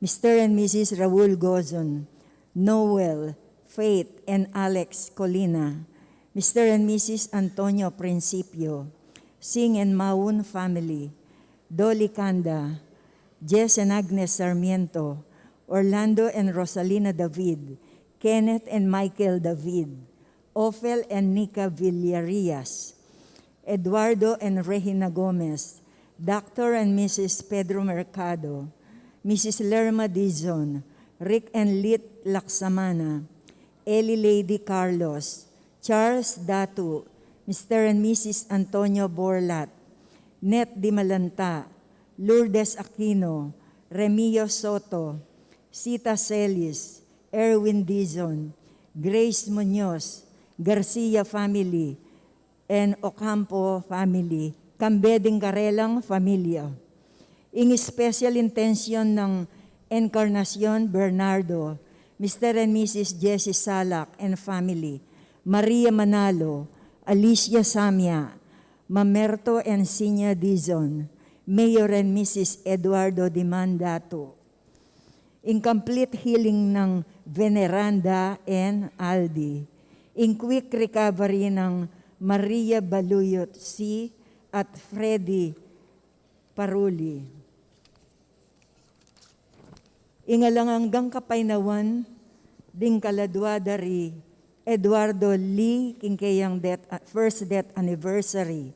Mister and Missus Raul Gozon, Noel, Faith, and Alex Colina, Mister and Missus Antonio Principio, Sing and Maun family, Dolly Canda, Jess and Agnes Sarmiento, Orlando and Rosalina David, Kenneth and Michael David, Ophel and Nika Villarias, Eduardo and Regina Gomez, Doctor and Missus Pedro Mercado, Missus Lerma Dizon, Rick and Lit Laksamana, Eli Lady Carlos, Charles Datu, Mister and Missus Antonio Borlat, Net Dimalanta, Lourdes Aquino, Remio Soto, Sita Celis, Erwin Dizon, Grace Muñoz, Garcia family, and Ocampo family, kambe ding karelang familia. Ing special intention nang Encarnacion Bernardo, Mister and Missus Jessie Salak and family, Maria Manalo, Alicia Samia, Mamerto and Sinya Dizon, Mayor and Missus Eduardo Dimandatu. Ing complete healing nang Veneranda and Aldi. Ing quick recovery nang Maria Baluyot C at Freddy Paruli. Ing alang anggang kapaynawan ding kaladua da ri Eduardo Lee, king keyang death, first death anniversary.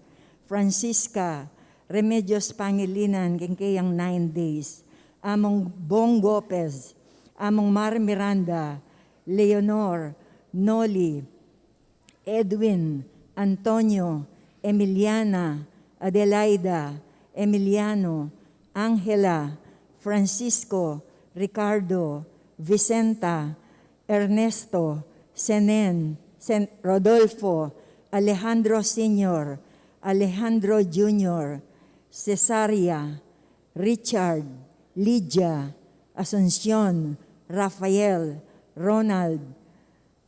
Francisca Remedios Pangilinan, king keyang nine days. Among Bong Gopez, Among Mar Miranda, Leonor, Noli, Edwin, Antonio, Emiliana, Adelaida, Emiliano, Angela, Francisco, Ricardo, Vicenta, Ernesto, Senen, Sen-, Rodolfo, Alejandro Senior, Alejandro Junior, Cesaria, Richard, Lydia, Asuncion, Rafael, Ronald,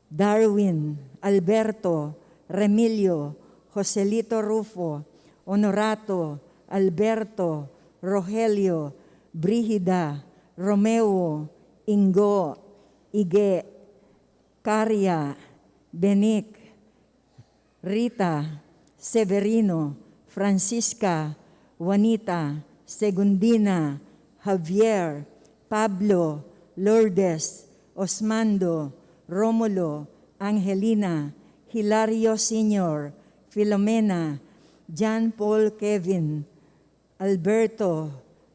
Darwin, Alberto, Remilio, Joselito Rufo, Honorato, Alberto, Rogelio, Brigida, Romeo, Ingo, Ige, Caria, Benic, Rita, Severino, Francisca, Juanita, Segundina, Javier, Pablo, Lourdes, Osmando, Romulo, Angelina, Hilario Senior, Filomena, John Paul Kevin, Alberto,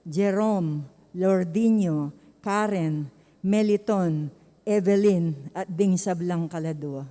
Jerome, Lordinho, Karen, Meliton, Evelyn, at ding sablang kaladua.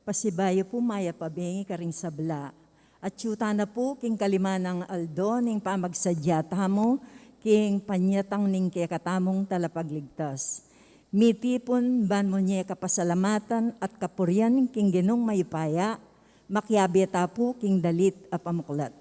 Pasibayu pu, mayap a bengi karing sabla. Atyu tana pu king kalima nang aldo ning pamagsadya tamu king panyatang ning kekatamung Talapagligtas. Mitipun ban mu ne kapasalamatan at kapurian king Ginung mayupaya, makiabe ta pu king dalit a pamuklat.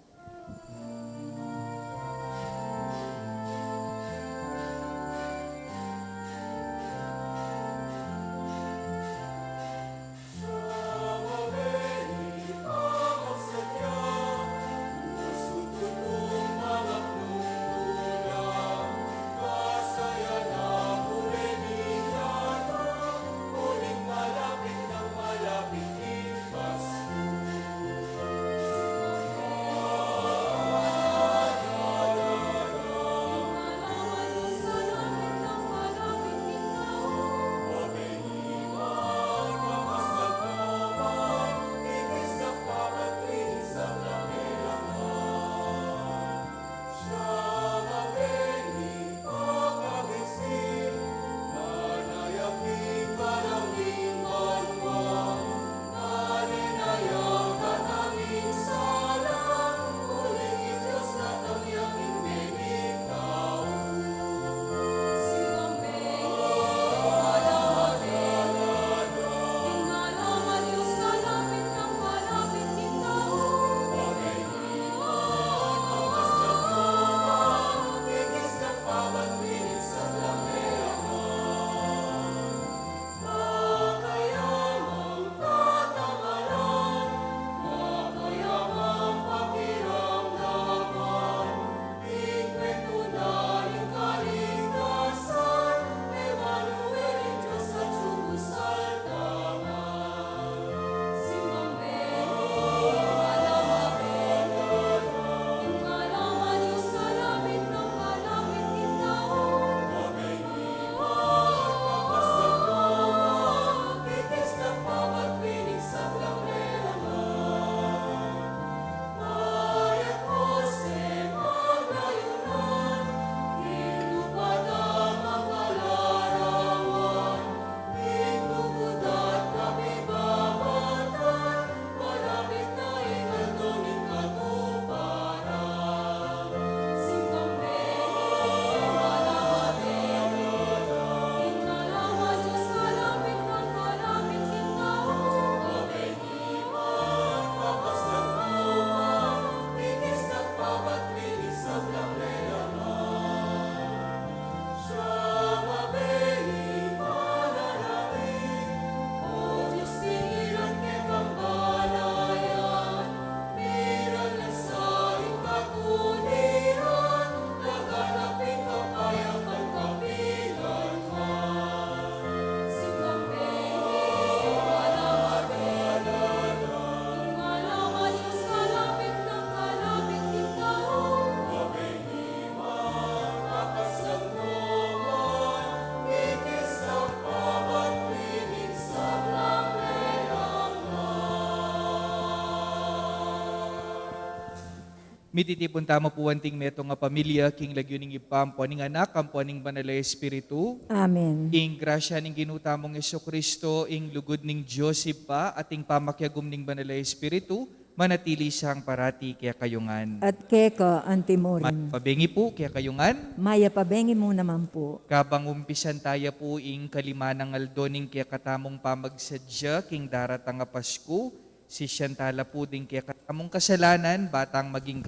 Mititipun tamu pu anting metung a pamilya king lagyu ning Ibpa, ampo ning Anak, ampo ning Banal a Espiritu. Amen. Ing grasya ning Ginu tamung Jesucristo, ing lugud ning Dios Ibpa, at ing pamakiagum ning Banal a Espiritu, manatili sang parati kekayu ngan. At keka anti mu rin. Mayap a bengi pu kekayu ngan. Mayap a bengi mu naman pu. Kabang umpisan taya pu ing kalima nang aldo ning kekatamung pamagsadya king daratang a Pasku, sisian tala pu ding kekatamung kasalanan, ba tang maging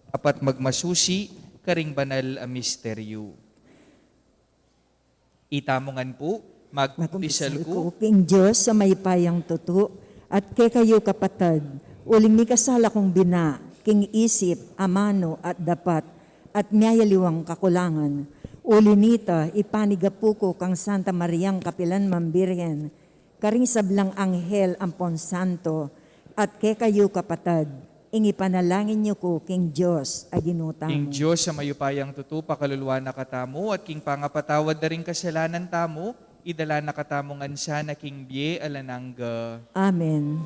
karapat-dapat magmasusi karing banal a misteryu. Itamu ngan pu, magkumpisal ku king Dios a mayupayang tutu, at kekayu kapatad, uling mikasala kung bina, king isip, amanu, at dapat, at miyayaliwang kakulangan. Uli nita, ipanigapu ku kang Santa Mariang kapilan man Birhen, karing sablang anghel ampon santo, at kekayu kapatad, ing ipanalangin yu ku king Dios a Ginu tamu. Ing Dios a mayupayang tutu, pakaluluan na katamu, at king pangapatawad da ring kasalanan tamu, idala na katamu ngan sana king bie alang angga. Amen.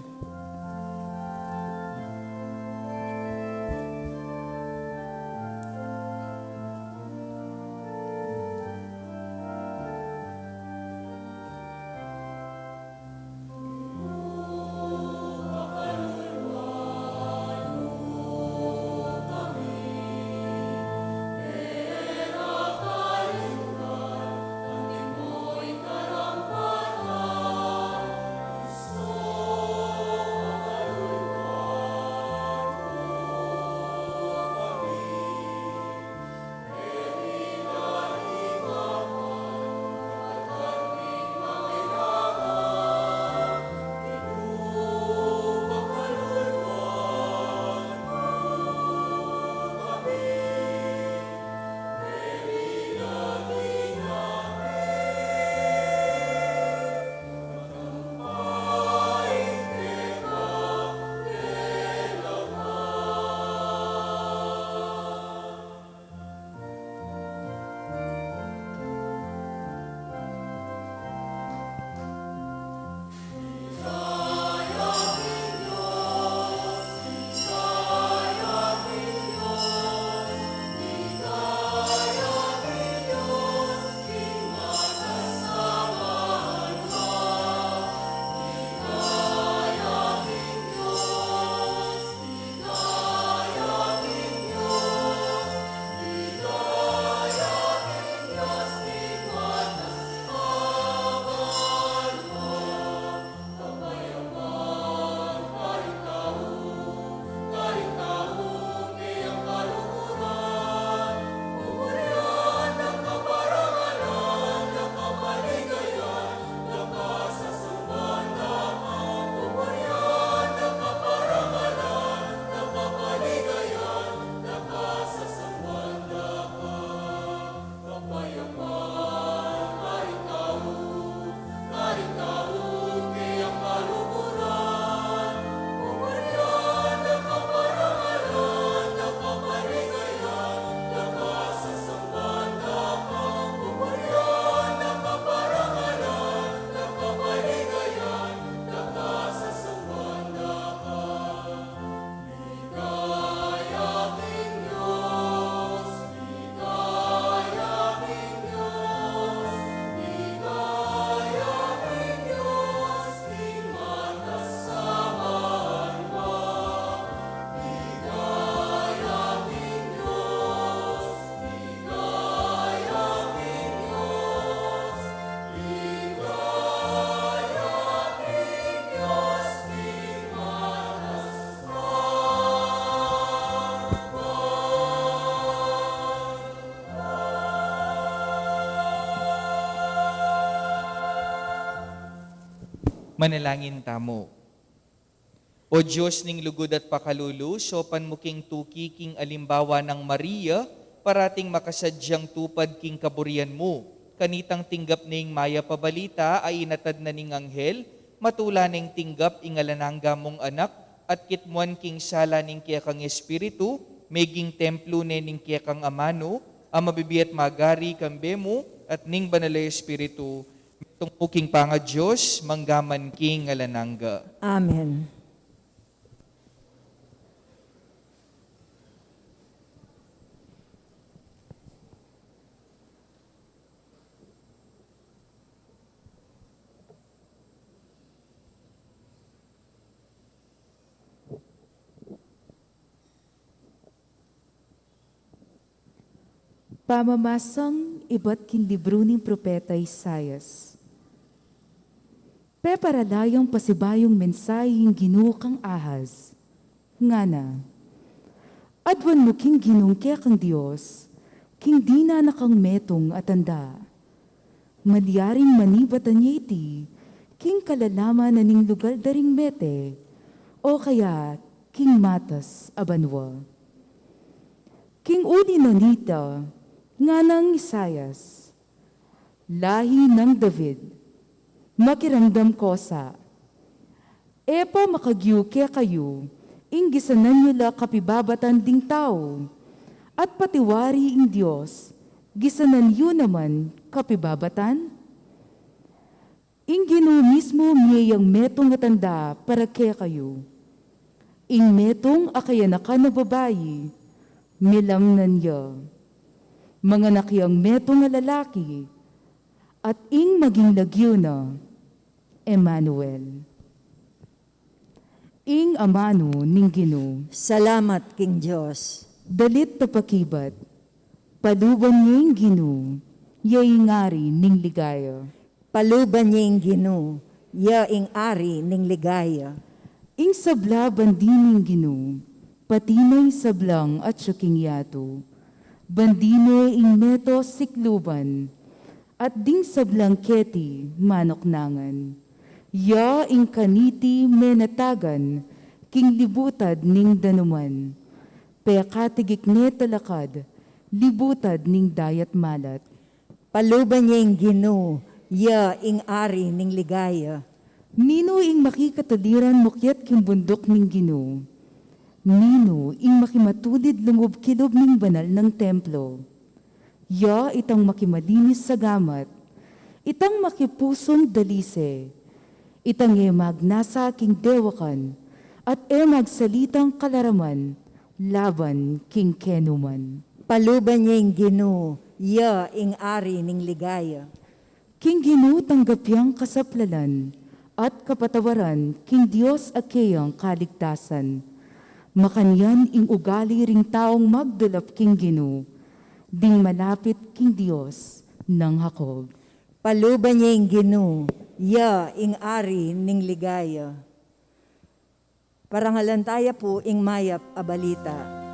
Manalangin tamu. O Dios ning lugud at pakalulu, saupan mu king tuki king alimbawa nang Maria, parating makasadyang tupad king kaburian mu. Kanitang tinggap ne ing mayap a balita a inatad na ning anghel, matula neng tinggap ing alang angga mung anak, at kitmuan king sala ning kekang espiritu, meging templo ne ning kekang amanu, a mabibie at magari kambe mu, at ning Banal a Espiritu, metung mu king pangaDios, mangga man king alang angga. Amen. Pamamasang ibat king libru ning propeta Isaias. Peparalayang pasibayung mensahe ing Ginu kang Ahaz. Ngana, aduan mu king Ginung kekang Dios, king dinan na kang metung a tanda. Malyaring manibatan ya iti king kalalaman na ning lugal da ring mete, o kaya king matas a banua. King uli na nita, nganang Isaias, lahi nang David, makiramdam ko sa, e pa makagyu kekayu ing gisanan yu la kapibabatan ding tau, at pati wari ing Dios, gisanan yu naman kapibabatan? Ing Ginu mismu mie yang metung a tanda para kekayu. Ing metung a kayanakan a babai, milamnan ya. Manganak yang metung a lalaki, at ing maging lagyu na, Emmanuel. Ing amanu ning Ginu. Salamat king Dios. Dalit tapakibat. Paluban ye ing Ginu, ya ing Ari ning ligaya. Paluban ye ing Ginu, ya ing Ari ning ligaya. Ing sabla bandi ning Ginu, pati na ing sablang atyu king yatu. Bandi ne ing meto sikluban, at ding sablang keti manuknangan. Ya ing kaniti menatagan king libutad ning danuman. Pekatigik ne talakad libutad ning dayat malat. Paluban ye ing Ginu, ya ing Ari ning ligaya. Ninu ing makikatuliran mukyat king bunduk ning Ginu? Ninu ing makimatulid lungub kilub ning banal nang templo? Ya itang makimalinis a gamat, itang makipusung dalise, itang e magnasa king dewakan, at e magsalitang kalaraman laban king kenuman. Paluban ye ing Ginu, ya ing Ari ning ligaya. King Ginu tanggap yang kasaplalan at kapatawaran king Dios a keyang kaligtasan. Makanyan ing ugali ring taung magdulap king Ginu, ding malapit king Dios nang Jacob. Paluban ye ing Ginu, ya ing Ari ning ligaya. Parangalan taya pu ing mayap a balita.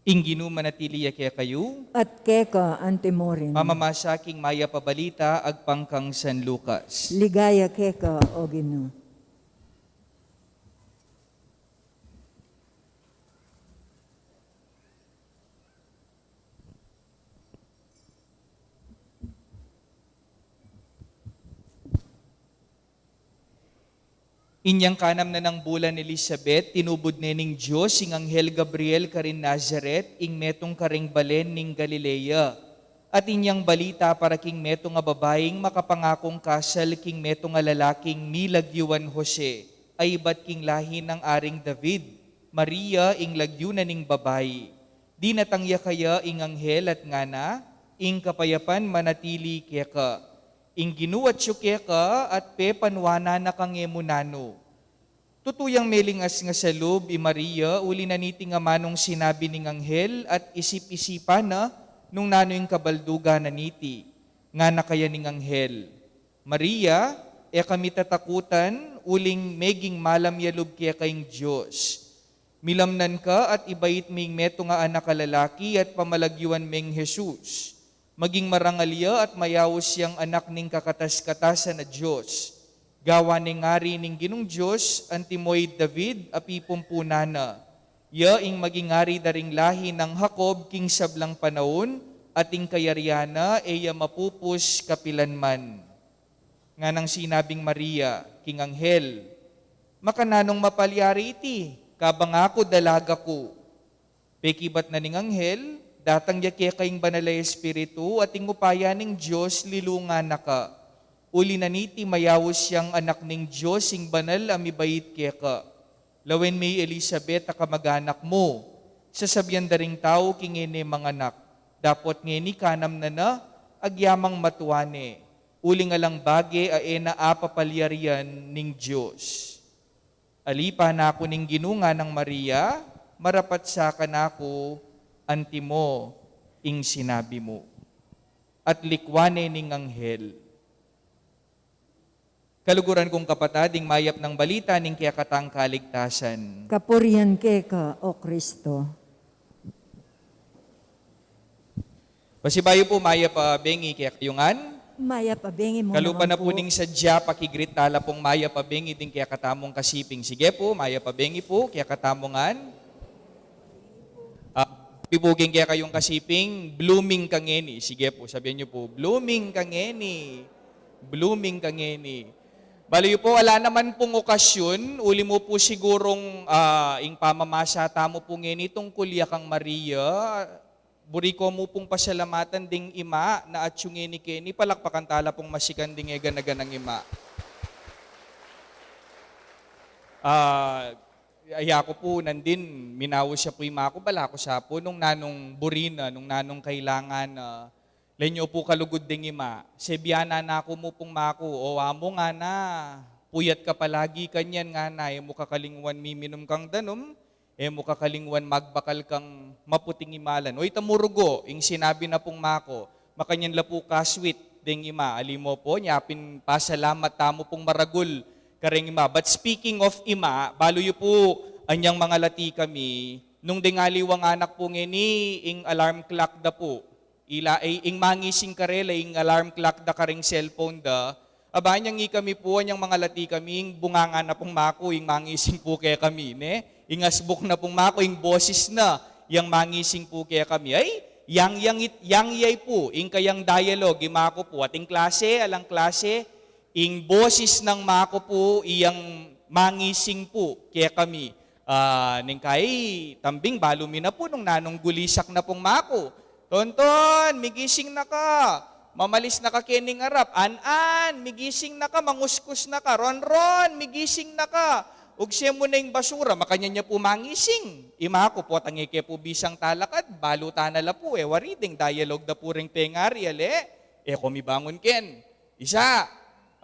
Ing Ginu manatili ya kekayu. At keka antimurin. Pamamasa king Mayap a Balita agpang kang San Lucas. Ligaya keka, O Ginu. Inyang kanam na nang bulan Elisabet, tinubud ne ning Dios ing anghel Gabriel karin Nazaret, ing metung karing balen ning Galilea. At inyang balita para king metung a babaing makapangakung kasal king metung a lalaking milagyuan Jose, a ibat king lahi nang Aring David, Maria ing lagyu na ning babai. Dinatang ya kaya ing anghel at ngana, ing kapayapan manatili keka. Ing Ginu atyu keka at pepanuanan na kang e mu nanu. Tutu yang melingasngas a lub i Maria, uli na niting amanung sinabi ning anghel at isip-isipan na nung nanu ing kabaldugan na niti. Ngana kaya ning anghel, Maria, e ka mitatakutan, uling meging malam ya lub keka ing Dios. Milamnan ka at ibait me ing metung a anak a lalaki at pamalagyuan meng Jesus. Maging marangal ya at mayaus yang anak ning kakatas-katasan a Dios. Gawan neng ari ning Ginung Dios, antimo i David a pipumpunan na. Ya ing maging ari da ring lahi nang Jacob king sablang panaun, at ing kayarian na e ya mapupus kapilanman. Nganang sinabing Maria king anghel, makananung mapalyari iti, kabang aku dalaga ku? Pekibat na ning anghel, datang ya keka ing Banal a Espiritu, at ing upaya ning Dios lilungan na ka. Uli na niti mayaus yang anak ning Dios ing banal a mibait keka. Lawen me i Elisabet a kamag-anak mu, sasabian da ring tau king e ne manganak, dapot ngeni kanam na na, agyamang matua ne, uling alang bage a e na apapalyarian ning Dios. Alipan aku ning Ginu, nganang Maria, marapat sa kanaku, antimo ing sinabi mu. At likwan ne ning anghel. Kaluguran kung kapatad, ing mayap nang balita ning kekatang kaligtasan. Kapurian keka, O Kristo. Pasibayu pu, mayap a bengi kekayu ngan. Mayap a bengi mu naman pu. Kalupa na pu ning sadya, pakigreet tala pung mayap a bengi ding kekatamung kasiping. Sige pu, mayap a bengi pu kekatamu ngan. Ah, sabi pu king kekayung kasiping, blooming ka ngeni. Sige pu, sabian yu pu, blooming ka ngeni. Blooming ka ngeni. Bale yu pu, ala naman pung okasyun, uli mu pu sigurung, ah, ing pamamasa tamu pu ngeni tungkul ya kang Maria, buri ko mu pung pasalamatan ding ima na atyu ngeni keni, palakpakan tala pung masikan ding e gana-ganang ima. Ah, aya ku pu nandin, minaus ya pu ima ku, bala ku sa pu nung nanung buri na, nung nanung kailangan na, len yu pu kalugud ding ima. Sebianan na ku mu pung maku, o amu ngana, puyat ka palagi kanyan ngana, e mu kakalingwan miminum kang danum, e mu kakalingwan magbakal kang maputing imalan. O ita mu rugu, ing sinabi na pung maku, makanyan la pu ka-sweet ding ima, ali mu pu, nya pin pasalamat tamu pung maragul kareng ima. But speaking of ima, balu yu pu, anyang mangalati kami, nung deng aliwang anak pu ngeni, ing alarm clock da pu. Ila, e, ing mangising karela, ing alarm clock da kareng cellphone da. Aba, anyang ikami pu, anyang mangalati kami, ing bunganga na pung maku, ing mangising pu kekami, ne? Ing asbuk na pung maku, ing bosis na, yang mangising pu kekami. Ay, yang, yang, it-, yang yay pu, ing kayang dialogue, i maku pu, ating klase, alang klase, ing bosis nang maku pu, iyang mangising pu kekami. Ah, neng kai tambing balu mi na pu nung nanung gulisak na pung maku. Tonton, migising na ka. Mamalis na ka kening arap. An-an, migising na ka, manguskus na ka. Ron-ron, migising na ka. Ugse mu na ing basura, makanyan ya pu mangising. I maku, potang e ke pu bisang talakad, balu ta na la pu, e wari deng dialogue da pu reng pengari, ale? E ko mibangun ken. Isa,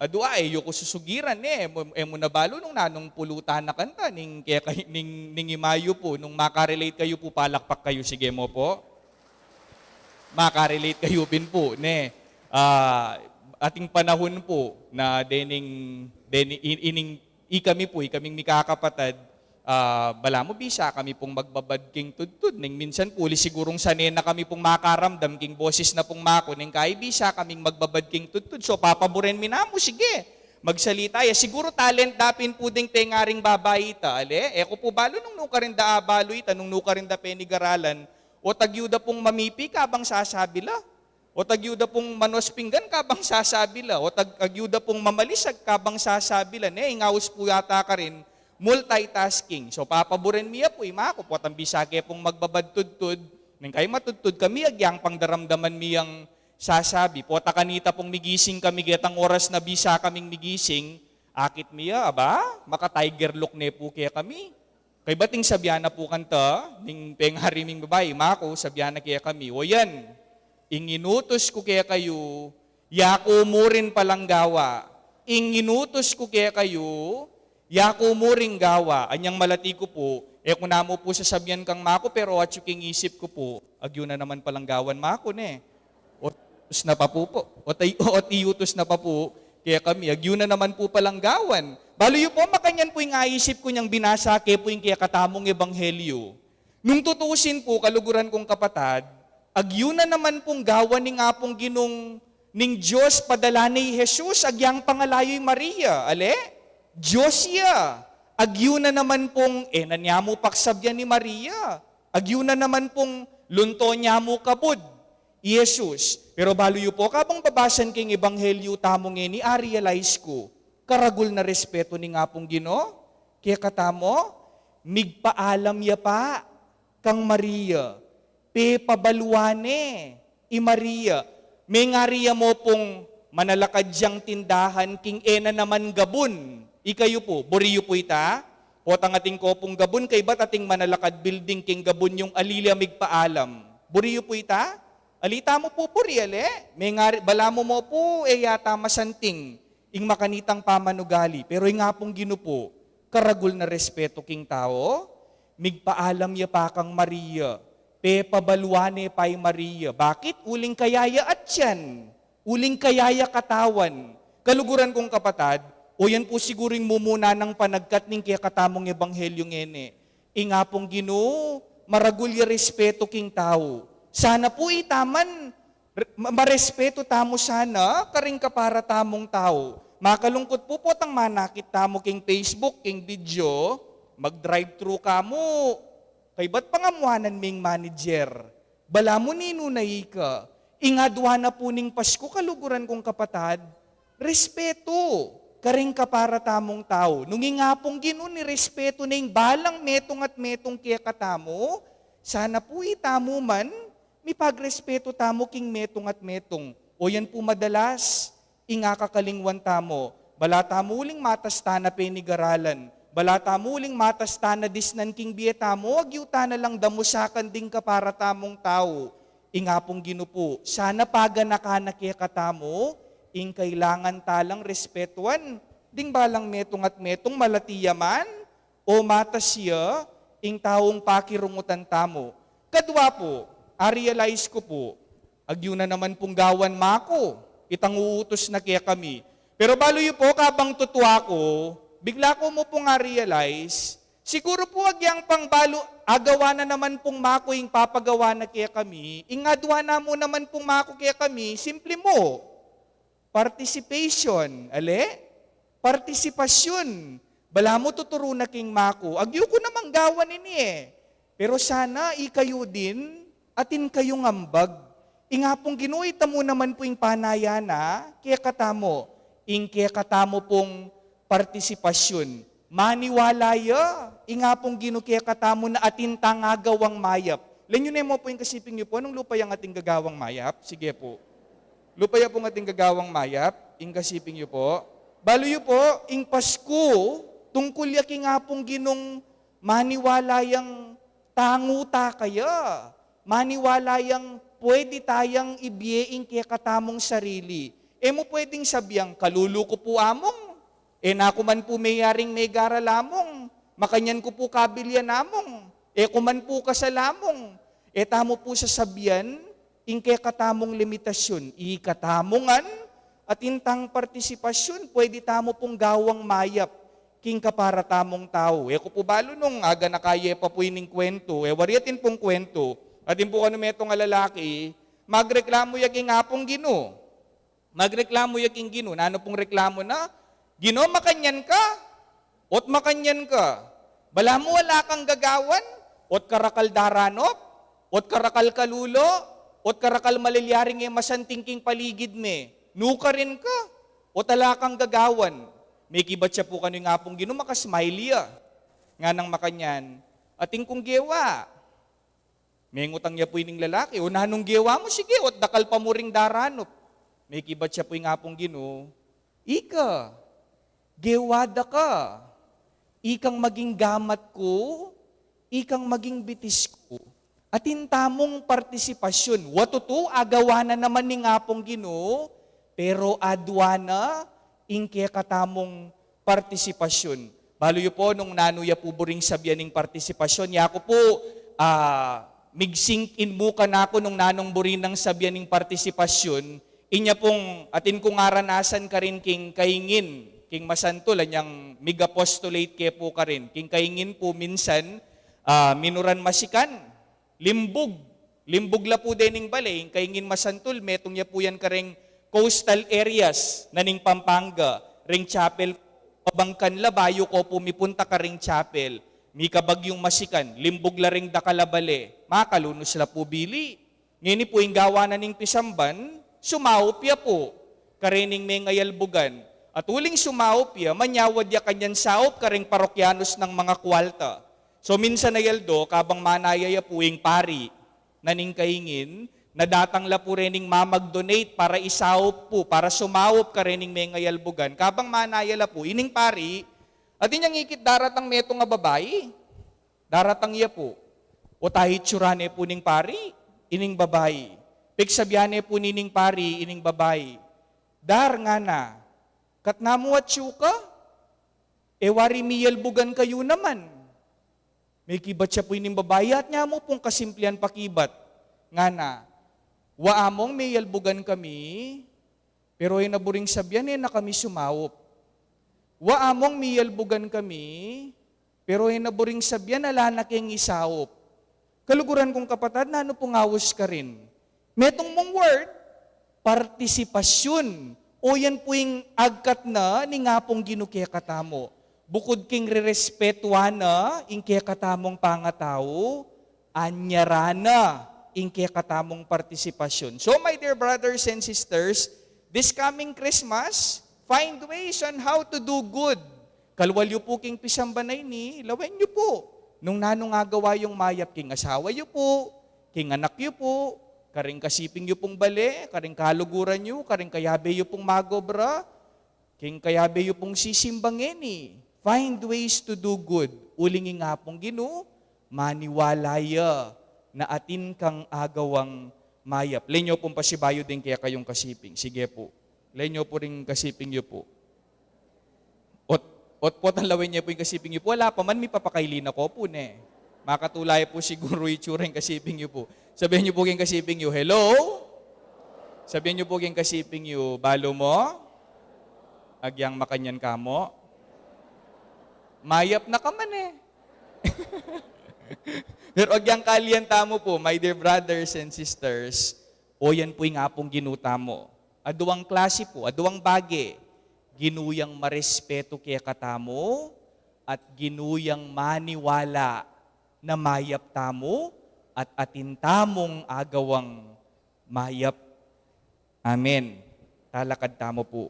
adua, e yu ku susugiran, e mu, e mu na balu nung nanung pulutan na kanta, ning keka, ning, ning ima yu pu, nung makarelate kayu pu, palakpak kayu, sige mu pu. Makarelate kayu pin pu, ne? Ah, ating panahun pu, na dening, dening, in-, ining, ikami pu, ikaming mikakapatad, Ah, balamu bisa kami pung magbabad king tudtud. Neng minsan pu, uli sigurung sane na kami pung makaramdam king boses na pung maku, neng kayi bisa kaming magbabad king tudtud. So, papaburen mi namu, sige, magsalita ya. Siguru talent da pin pu ding pengaring babai ita, ale? E ku pu balu nung nukarin da abalu ita, nung nukarin da penigaralan, o tagyu da pung mamipi kabang sasabi la. O tagyu da pung manos pinggan kabang sasabi la, o tag-, tagyu da pung mamalisag kabang sasabi la, ne, ing aus pu yata karin, multitasking. So, papaburen mi ya pu, i maku, potang bisa ke pung magbabad tudtud, neng kayi matudtud kami, agyang pang daramdaman mi yang sasabi. Pota kanita pung migising kami, getang oras na bisa kaming migising, akit mi ya, aba, maka-tiger look ne pu kekami. Kaybat ing sabyan na pu kanta, ning pengari ming babai, i maku, sabyan na kekami, o yan, ing inutus ku kekayu, yaku mu rin palang gawa. Ing inutus ku kekayu, yaku mu ring gawa. Anyang malati ku pu, e ku na mu pu sasabyan kang maku, pero atyu king isip ku pu, agyu na naman palang gawan maku, ne? Ot iutus na pa pu pu. Ot i-, ot iutus na pa pu kekami. Agyu na naman pu palang gawan. Balu yu pu, makanyan pu ing aisip ku nyang binasa ke pu ing kekatamung ebanghelyu. Nung tutusin pu, kaluguran kung kapatad, agyu na naman pung gawan ning Apung Ginung, ning Dios padala ne i Jesus, agyang pangalayu i Maria, ale? Dios ya. Agyu na naman pung, e na niya mu paksabyan i Maria. Agyu na naman pung lunto niya mu kabud i Jesus. Pero balu yu pu, kabang babasan king ebanghelyu tamu ngeni, a-realize ku, karagul na respetu ning Apung Ginu kekatamu, migpaalam ya pa kang Maria, pepabaluan ne i Maria. Mengari ya mu pung manalakad yang tindahan king e na naman gabun. Ikayu pu, buri yu pu ita? Potang atin ko pung gabun, kaybat atin manalakad building king gabun yung ali la migpaalam. Buri yu pu ita? Ali tamu pu buri, ale? Mengari, balamu mu pu, e yata masanting ing makanitang pamanugali. Pero ing Apung Ginu pu, karagul na respetu king tau, migpaalam ya pa kang Maria, pepabaluan ne pa i Maria. Bakit? Uling kaya ya atyan, uling kaya ya katawan. Kaluguran kung kapatad, o yan pu siguru ing mumuna nang panagkat ning kekatamung ebanghelyu ngeni. Ing Apung Ginu, maragul ya respetu king tau. Sana pu ita man, re-, ma-, marespetu tamu sana karing kapara tamung tau. Makalungkut pu, potang manakit tamu king Facebook, king video, mag-drive-thru ka mu. Kaybat pangamuanan ming manager, balamu ninu na ika. Ing adua na pu ning Pasku, kaluguran kung kapatad, respetu karing kapara tamung tau. Nung ing Apung Ginu nirespetu ne ing balang metung at metung kekatamu, sana pu itamu man, mipagrespetu tamu king metung at metung. O yan pu madalas ing akakalingwan tamu. Bala tamu uling matas tana penigaralan, bala tamu uling matas tana disnan king bie tamu, agyu tana lang damusakan ding kapara tamung tau. Ing Apung Ginu pu, sana paganakan na kekatamu ing kailangan ta lang respetuan ding balang metung at metung, malati ya man o matas ya ing taung pakirungutan tamu. Kadua pu, a-realize ku pu, agyu na naman pung gawan maku itang uutus na kekami. Pero balu yu pu, kabang tutua ku, bigla ku mu pung a-realize, siguru pu agyang pang balu, agawa na naman pung maku ing papagawa na kekami, ing adua na mu naman pung maku kekami, simple mu. Participation, ale? Partisipasyun. Balamu tuturu na king maku, agyu ku namang gawan ini e. Pero sana ikayu din, atin kayung ambag. Ing Apung Ginu, ita mu naman pu ing panaya na kekatamu, ing kekatamu pung partisipasyun. Maniwala ya, ing Apung Ginu kekatamu na atin tang agawang mayap. Lenyu ne mu pu ing kasiping yu pu, nung lupa yang ating gagawang mayap? Sige pu. Lupa ya pung ating gagawang mayap, ing kasiping yu pu. Balu yu pu, ing Pasku, tungkul ya king Apung Ginung maniwala yang tangu ta kaya. Maniwala yang pwede tayang ibie ing kekatamung sarili. E mu pwedeng sabian, "Kalulu ku pu, Among. E na ku man pu meyaring megara lamung. Makanyan ku pu kabilian, Amung. E ku man pu kasal, Amung." E tamu pu sasabian ing kekatamung limitasyun. Ikatamu ngan, atin tang partisipasyun, pwede tamu pung gawang mayap king kapara tamung tau. E ku pu balu nung aganaka ye pa pu ining kwentu, e wari atin pung kwentu, atin pu kanu metung a lalaki, magreklamu ya king Apung Ginu. Magreklamu ya king Ginu. Nanu pung reklamu na? Ginu, makanyan ka, ot makanyan ka. Balamu ala kang gagawan, ot karakal daranup, ot karakal kalulo, ot karakal malilyaring e masanting king paligid me. Nukarin ka, ot ala kang gagawan. Mekibat ya pu kanu ing Apung Ginu, maka-smile ya. Nganang makanyan, atin kung gewa. Mengutang ya pu ining lalaki, o nanung gewa mu? Sige, ot dakal pa mu ring daranup. Mekibat ya pu ing Apung Ginu, ika, gewa da ka, ikang maging gamat ku, ikang maging bitis ku. Atin tamung partisipasyun. Wa tutu, agawa na naman ning Apung Ginu, pero adwa na ing kekatamung partisipasyun. Balu yu pu nung nanu ya pu buring sabian ning partisipasyun. Yaku pu, ah, mig-sink in mu kanaku nung nanung buri nang sabian ning partisipasyun. Inya pung atin kung aranasan karin king kaingin, king masantul, anyang mig-apostolate ke pu karin. King kaingin pu minsan, ah, minuran masikan, limbug. Limbug la pu dening bale, ing kaingin masantul, metung ya pu yan kareng coastal areas na ning Pampanga, reng chapel, pabangkan la bayu ko pu mipunta kareng chapel, mikabagyung masikan, limbug la reng dakal a bale, makalunus la pu bili. Ngeni pu ing gawa na ning pisamban, sumaup ya pu karening mengayalbugan. At uling sumaup ya, manyawad ya kanyan saup kareng parokyanus nang mga kualta. So minsan a aldo, kabang manaya ya pu ing pari na ning kaingin, na datang la pu rening mamag-donate para isaup pu, para sumaup karening mengayalbugan. Kabang manaya la pu, ining pari, atin yang ikit daratang metung a babai. Daratang ya pu. Ot itsura ne pu ning pari, ining babai. Pigsabian ne pu nining pari, ining babai, "Dar," ngana, "katna mu atyu ka? E wari miyalbugan kayu naman." Mekibat ya pu ining babai, "At nya mu pung kasimplian pakibat," ngana. "Wa, Among, miyalbugan kami, pero e na buring sabian e na kami sumaup. Wa, Among, miyalbugan kami, pero e na buring sabian ala na keng isaup." Kaluguran kung kapatad, nanu pung aus karin? Metung mung word, partisipasyun. O yan pu ing agkat na ning Apung Ginu kekatamu. Bukud king rerespetuan na ing kekatamung pangatau, anyaran na ing kekatamung partisipasyun. So, my dear brothers and sisters, this coming Christmas, find ways on how to do good. Kalwal yu pu king pisamban a ini, lawen yu pu nung nanung agawa yung mayap king asawa yu pu, king anak yu pu, karing kasiping yu pung bale, karing kaluguran yu, karing kayabe yu pung mag-obra, king kayabe yu pung sisimba ngeni. Find ways to do good. Uling ing Apung Ginu, maniwala ya na atin kang agawang mayap. Lawen yu pung pasibayu ding kekayung kasiping. Sige pu. Lawen yu pu ring kasiping yu pu. Ot, ot potang lawen ye pu ing kasiping yu pu, ala pa man, mipapakaili na ko pu ne. Makatula ye pu siguru itsura ing kasiping yu pu. Sabian yu pu king kasiping yu, "Hello?" Sabian yu pu king kasiping yu, "Balu mu, agyang makanyan ka mu, mayap na ka man e." Pero agyang kalian tamu pu, my dear brothers and sisters, o yan pu ing Apung Ginu tamu. Aduang klasi pu, aduang bage. Ginu yang marespetu kekatamu, at Ginu yang maniwala na mayap tamu, at atin tamung agawang mayap. Amen. Talakad tamu pu.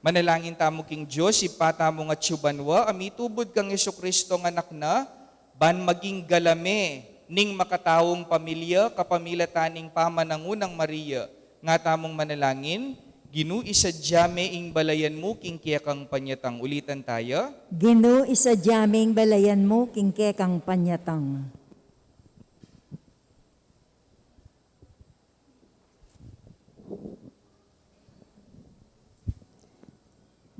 Manalangin tamu king Dios, Ibpa tamung atsu banua, a mitubud kang Jesucristo a Anak na, ban maging galame ning makataung pamilya, kapamilatan ning pamanangu nang Maria. Nga tamung manalangin, Ginu, isadya me ing balayan mu king kekang panyatang. Ulitan taya. Ginu, isadya me ing balayan mu king kekang panyatang.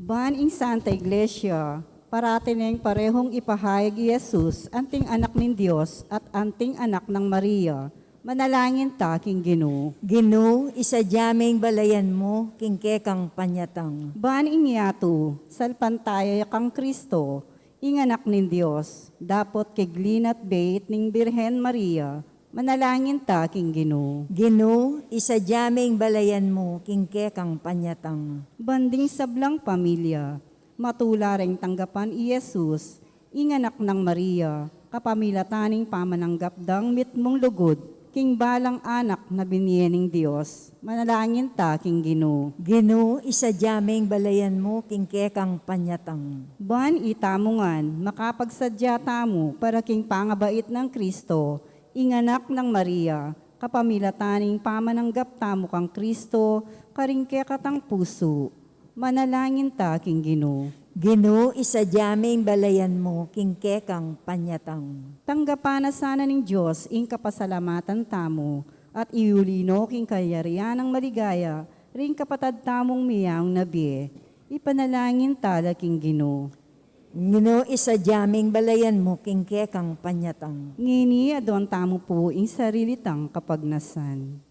Ban ing Santa Iglesia, parati neng parehong ipahayag i Jesus, anting Anak ning Dios at anting Anak nang Maria, Manalangin ta king Ginu. Ginu, isadya me ing balayan mu king kekang panyatang. Ban ing yatu, salpantaya ya kang Kristo, ing Anak ning Dios, dapot keg linat beit ning Birhen Maria, manalangin ta king Ginu. Ginu, isadya me ing balayan mu king kekang panyatang. Ban ding sablang pamilya, matula reng tanggapan i Jesus, ing Anak nang Maria, kapamilatan ning pamananggap dang mitmung lugud king balang anak na binie ning Dios, manalangin ta king Ginu. Ginu, isadya me ing balayan mu king kekang panyatang. Ban itamu ngan, makapagsadya tamu para king pangabait nang Kristo, ing Anak nang Maria, kapamilatan ning pamananggap tamu kang Kristo, karing kekatang pusu. Manalangin ta king Ginu. Ginu, isadya me ing balayan mu king kekang panyatang. Tanggapan na sana ning Dios ing kapasalamatan tamu, at iuli no king kayarian nang maligaya ring kapatad tamung miyaung na bie. Ipanalangin ta la king Ginu. Ginu, isadya me ing balayan mu king kekang panyatang. Ngeni, aduan tamu pu ing sarili tang kapagnasan.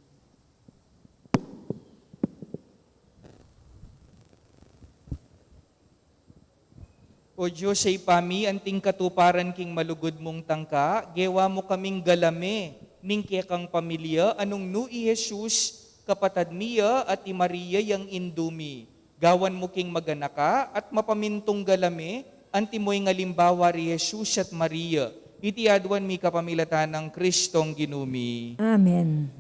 O Dios a Ibpa mi, anting katuparan king malugud mung tangka, gewa mu kaming galame ning kekang pamilya, a nung nu i Jesus, kapatad mi ya, at i Maria yang indu mi. Gawan mu king maganaka at mapamintung galame, antimo ing alimbawa ri Jesus at Maria. Iti aduan mi kapamilatan nang Kristong Ginu mi. Amen.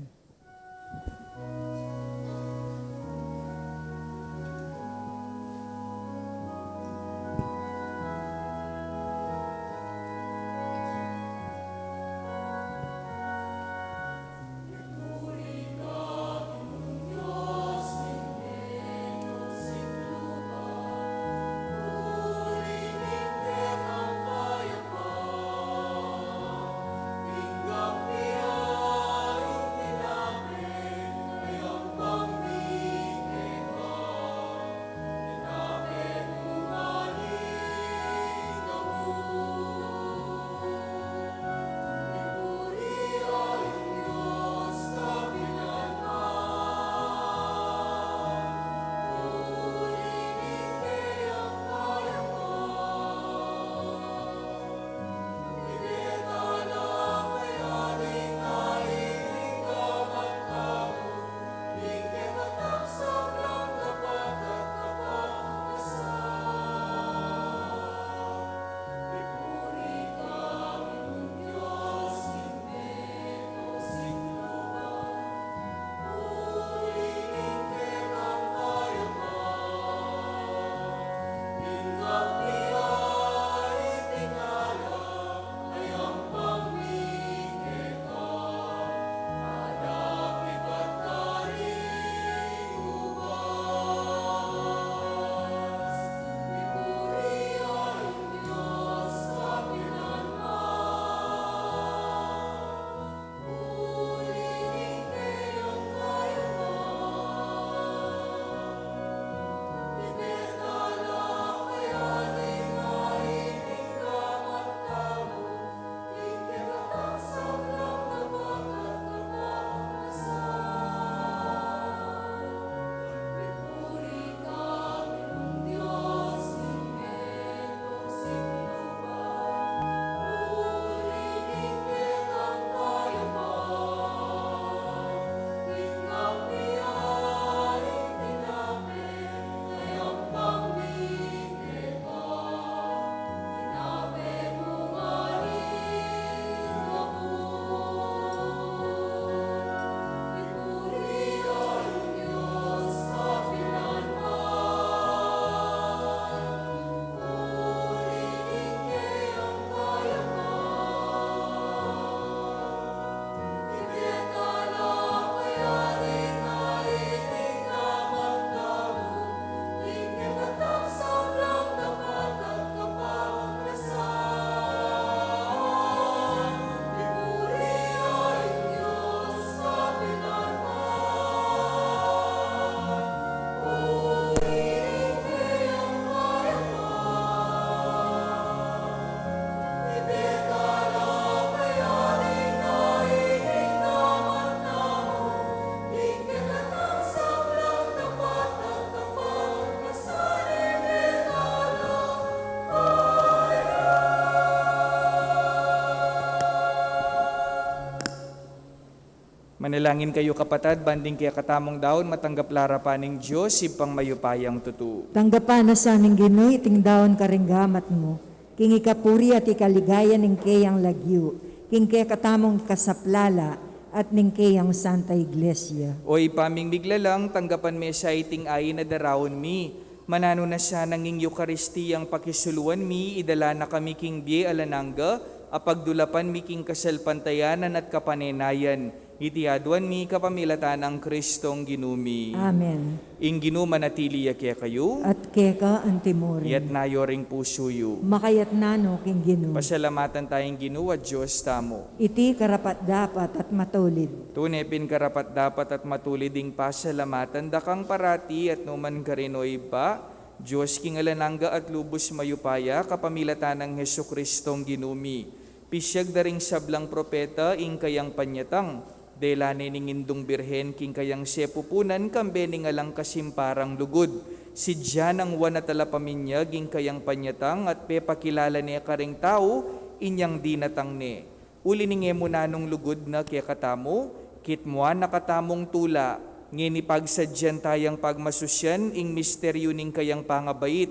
Manalangin kayu, kapatad, ban ding kekatamung daun matanggap la arapan ning Dios, Ibpang mayupayang tutu. Tanggapan na sa ning Ginu iting daun karing gamat mu, king ikapuri at ikaligaya ning keyang lagyu, king kekatamung ikasaplala, at ning keyang Santa Iglesia. O Ibpa ming miglalang, tanggapan me sa iting ain a daraun mi, mananu na sanang ing Eukaristiyang pakisuluan mi, idala na kami king bie alang angga, a pagdulapan mi king kasalpantayanan at kapanenayan. Iti aduan mi kapamilatan nang Kristong Ginu mi. Amen. Ing Ginu manatili ya kekayu. At keka antimurin. Iyatas yu ring pusu yu. Makayatas no king Ginu. Pasalamatan taya ing Ginu a Dios tamu. Iti karapat-dapat at matulid. Tune pin karapat-dapat at matulid ing pasalamatan da kang parati at nu man karin, o Ibpa, Dios king alang angga at lubus mayupaya, kapamilatan nang Jesucristong Ginu mi. Pisiag da ring sablang propeta ing kayang panyatang, dela ne ning Indung Birhen king kayang sepupunan kambe ning alang kasimparang lugud. Sidya nang Juan a Talapaminyag ing kayang panyatang at pepakilala ne karing tau inyang dinatang ne. Uli ning e mu nanung lugud na kekatamu, kitmuan na katamung tula, ngeni pagsadyan tayang pagmasusian ing misteryu ning kayang pangabait.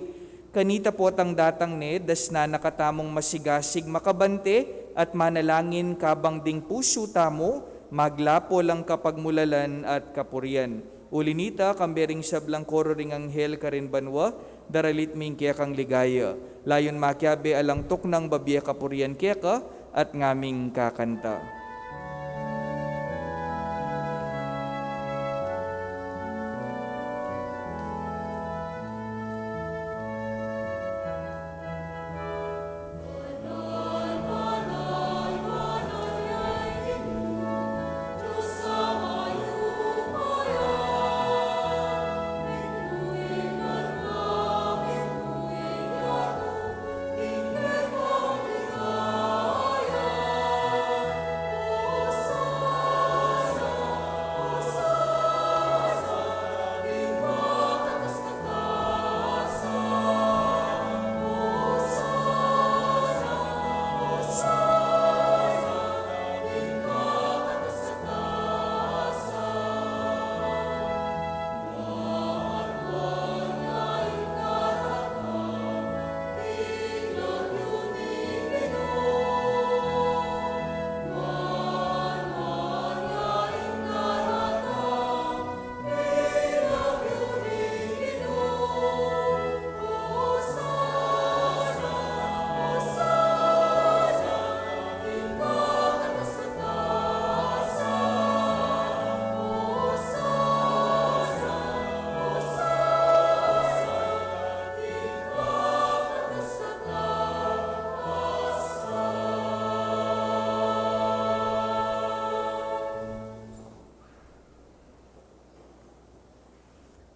Kanita potang datang ne, dasnan na katamung masigasig makabante at manalangin kabang ding pusu tamu maglapo lang kapagmulalan at kapurian. Uli nita, kambe ring sablang koro ring anghel karin banua, daralit mi ing kekang ligaya. Layun makiabe alang tuknang babie kapurian keka, at ngaming kakanta.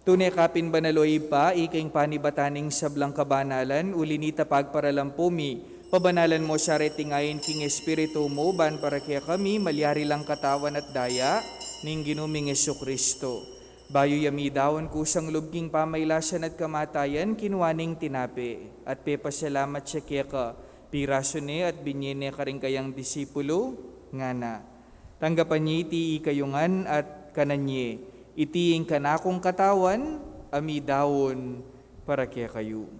Tune ka pin banal, o Ibpa, ika ing panibatan ning sablang kabanalan, uli nita pagparalampu mi, pabanalan mu sa reting ain king Espiritu mu, ban para kekami malyari lang katawan at daya ning Ginu ming Jesucristo. Bayu ya midaun kusang lub king pamailasan at kamatayan, kinua ne ing tinape, at pepasalamat ya keka, pirasu ne at binye ne karing kayang disipulu, ngana: Tanggapan ye iti ikayu ngan at kanan ye, iti ing kanakung katawan a midaun para kekayu.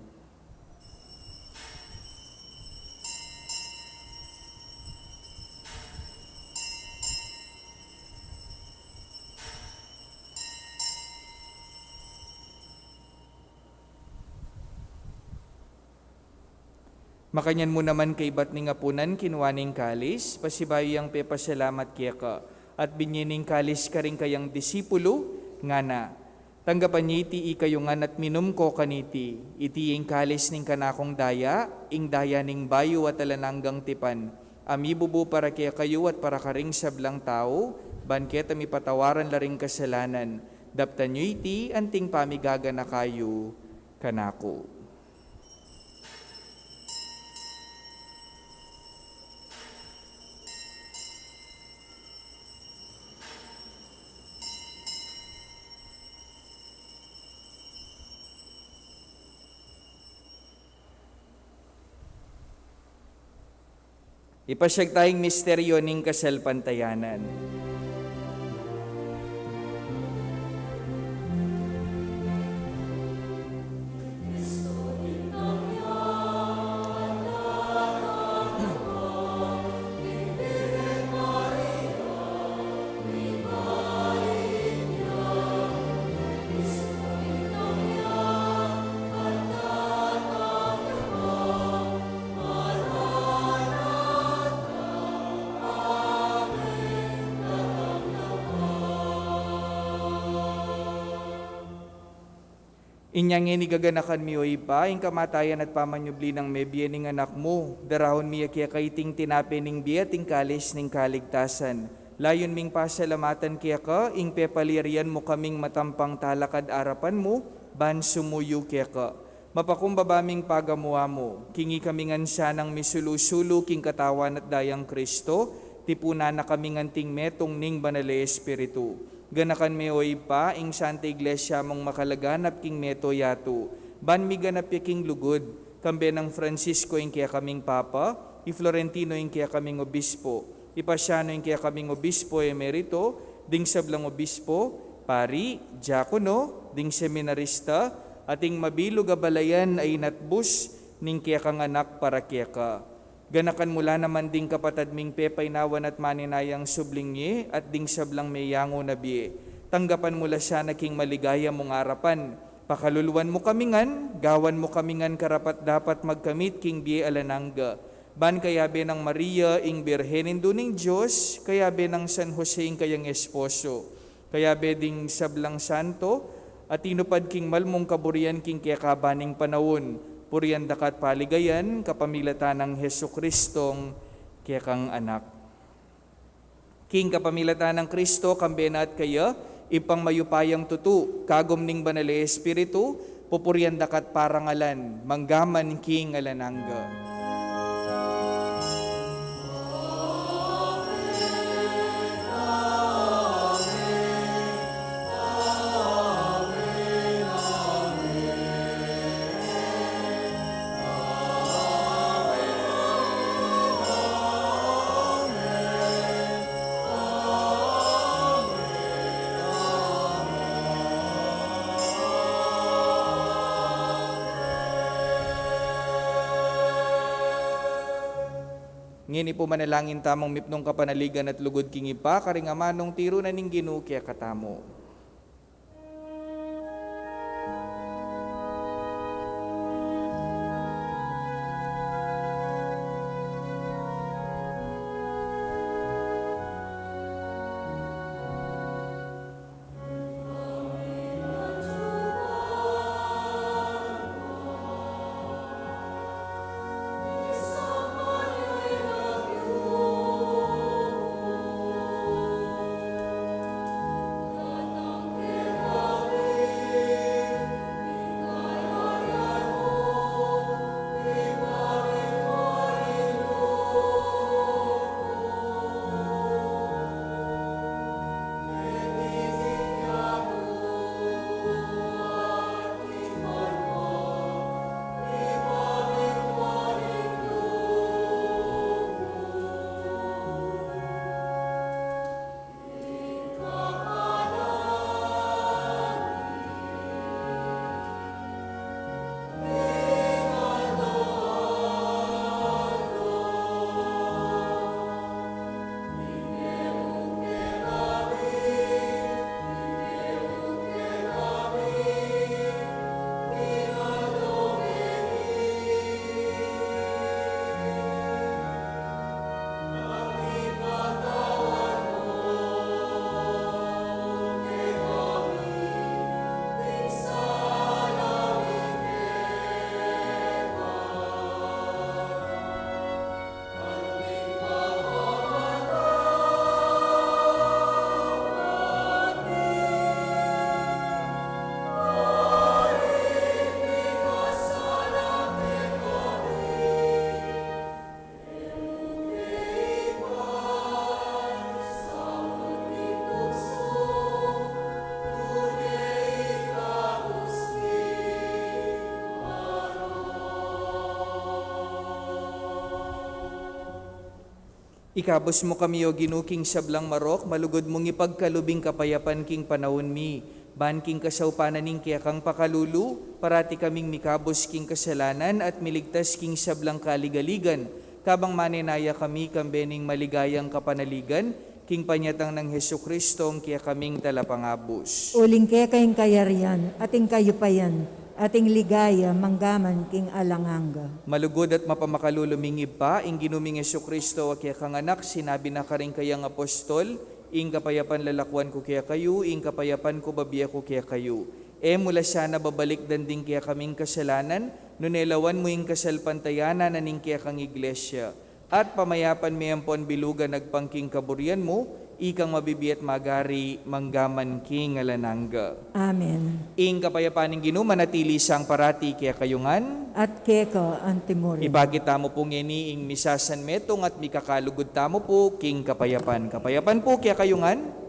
Makanyan mu naman kaibat ning apunan, kinua ne ing kalis, pasibayu yang pepasalamat keka, at binye ne ing kalis karing kayang disipulu, ngana: Tanggapan ye iti ikayu ngan at minum ko kaniti, iti ing kalis ning kanakung daya, ing daya ning bayu at alang anggang tipan, a mibubu para kekayu at para karing sablang tau, ban keta mipatawaran la ring kasalanan. Daptan yu iti anting pamigaganaka yu kanaku. Ipasiag taya ing misteryo ning kasalpantayanan. Inya ngeni gaganakan mi, o Ibpa, ing kamatayan at pamanyubli nang mebie ning Anak mu. Daraun mi ya keka iting tinape ning bie at ing kalis ning kaligtasan. Layun ming pasalamatan keka ing pepalyarian mu kaming matampang talakad arapan mu, ban sumuyu keka. Mapakumbaba ming pagamu-amu, king ikami ngan sanang misulu-sulu king katawan at dayang Kristo, tipunan na kaming anting metung ning Banal a Espiritu. Ganakan me, o Ibpa, ing Santa Iglesia mung makalaganap king mabilug a yatu, ban miganap ya king lugud, kambe nang Francisco ing kekaming Papa, i Florentino ing kekaming Obispo, i Pasiano ing kekaming Obispo Emerito, ding sablang obispo, pari, diakono, ding seminarista, at ing mabilug a balayan a inatbus ning kekang Anak para keka. Ganakan mu la naman ding kapatad ming pepainawan at maninayang subling mie, at ding sablang meyangu na bie. Tanggapan mu la sana king maligaya mung arapan. Pakaluluan mu kami ngan, gawan mu kami ngan karapat-dapat magkamit king bie alang angga. Ban kayabe nang Maria, ing Birhen Indu ning Dios, kayabe nang San Jose, ing kayang esposo, kayabe ding sablang santo a tinupad king malmung kaburian king kekaban ning panaun, purian da ka at paligayan, kapamilatan nang Jesucristong kekang Anak. King kapamilatan nang Kristo, kambe na at kaya, Ibpang mayupayang tutu, kagum ning Banal a Espiritu, pupurian da ka at parangalan, manggaman king alang angga. Ngeni pu manalangin tamung mipnung kapanaligan at lugud king Ibpa, karing amanung tiru na ning Ginu kekatamu. Ikabus mu kami, O Ginu, king sablang marok, malugud mung ipagkalub ing kapayapan king panaun mi, ban king kasaupan na ning kekang pakalulu, parati kaming mikabus king kasalanan at miligtas king sablang kaligaligan, kabang manenaya kami kambe ning maligayang kapanaligan, king panyatang nang Jesucristo, ing kekaming Talapangabus. Uling keka ing kayarian, at ing kayupayan, at ing ligaya, manggaman king alang angga. Malugud at mapamakalulu ming Ibpa, ing Ginu ming Jesucristo, a kekang Anak, sinabi na karing kayang apostol, Ing kapayapan lalakuan ku kekayu, ing kapayapan ku babie ku kekayu. E mu la sana babalikdan ding kekaming kasalanan, nune lawan mu ing kasalpantayanan na ning kekang iglesia. At pamayapan me ampon bilugan agpang king kaburian mu, ikang mabibie at magari, mangga man king alang angga. Amen. Ing kapayapan ning Ginu manatili sang parati kekayu ngan. At keka antimurin. Ipakit tamu pu ngeni ing misasanmetung at mikakalugud tamu pu king kapayapan. Kapayapan pu kekayu ngan.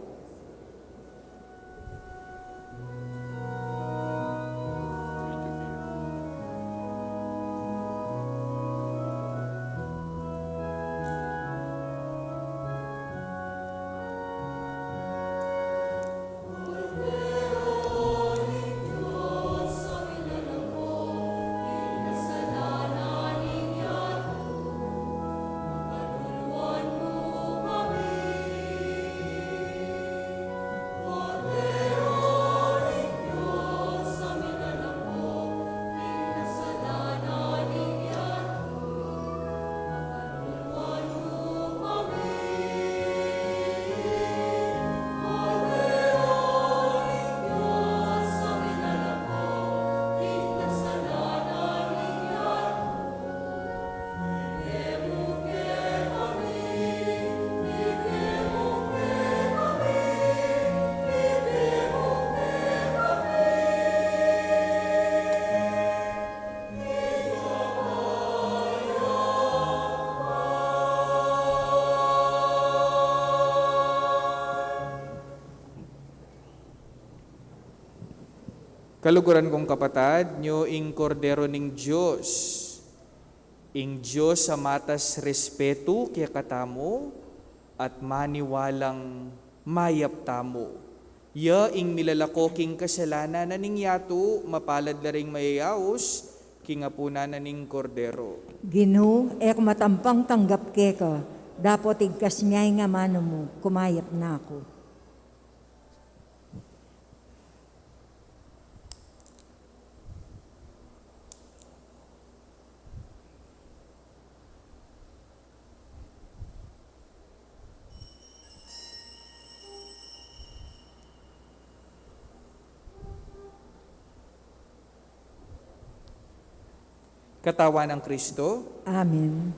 Kaluguran kung kapatad, nyo ing Kordero ning Dios. Ing Dios a matas respetu kekatamu at maniwalang mayap tamu. Ya ing milalako king kasalanan na ning yatu, mapalad la ring mayayaus king apunan na ning Kordero. Ginu, e ku matampang tanggap keka, dapot igkas me ing amanu mu, kumayap na ku. Katawan nang Kristo. Amen.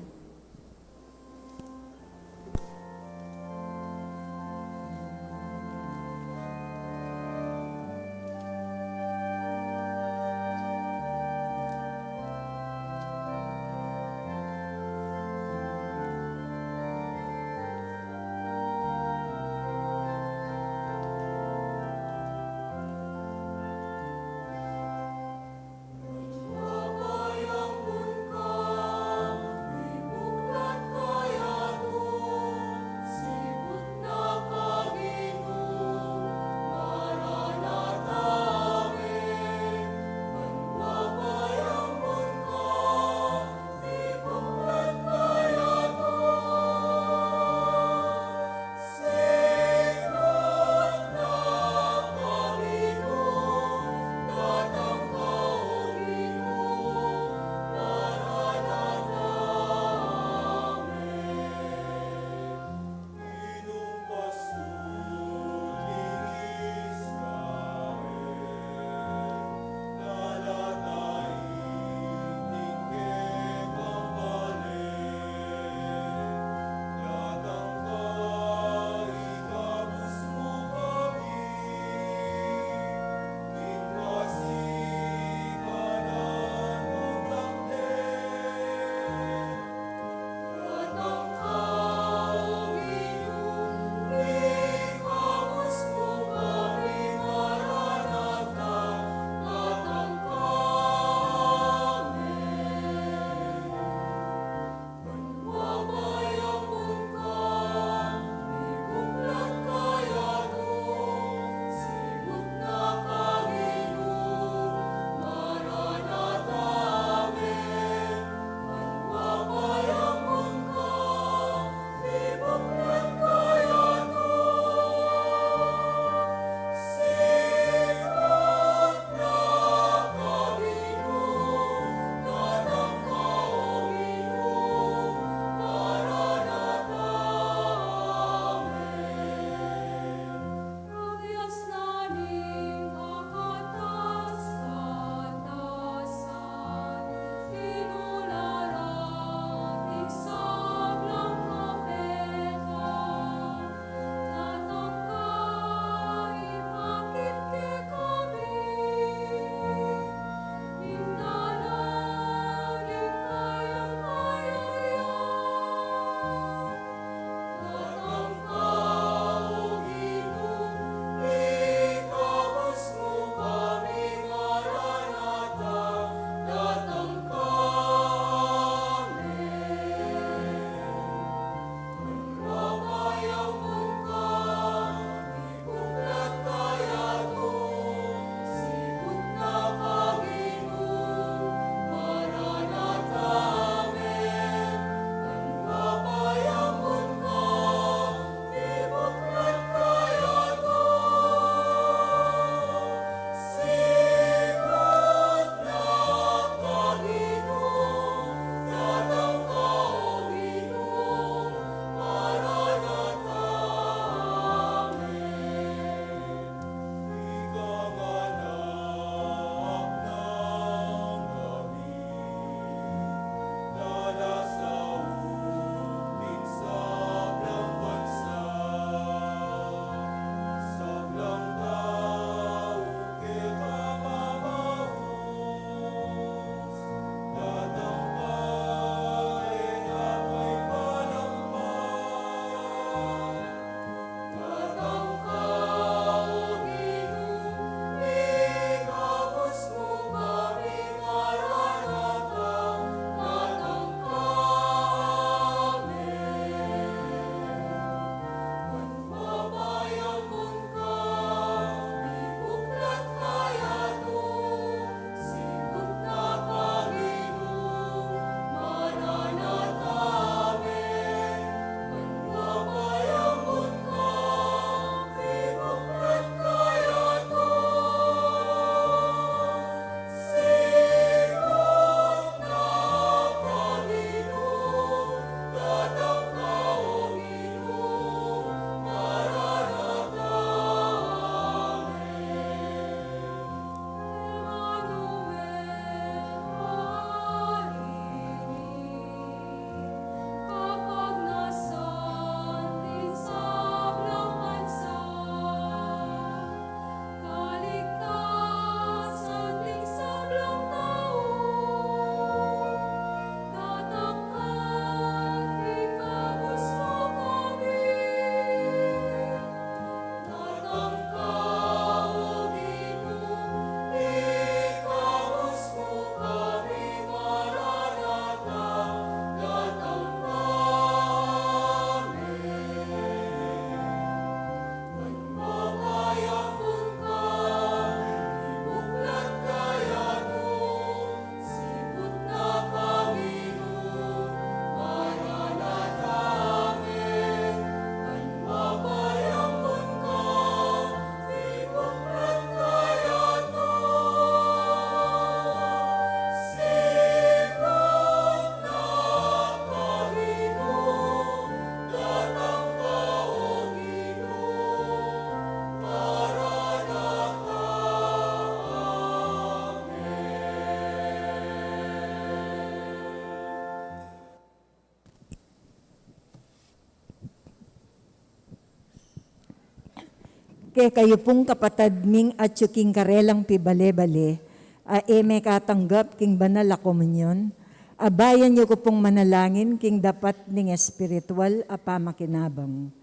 Kekayu pung kapatad ming atyu king karelang pibale-bale, a e mekatanggap king banal a komunyon, abayan yu ku pung manalangin king dapat ning espiritual a pamakinabang.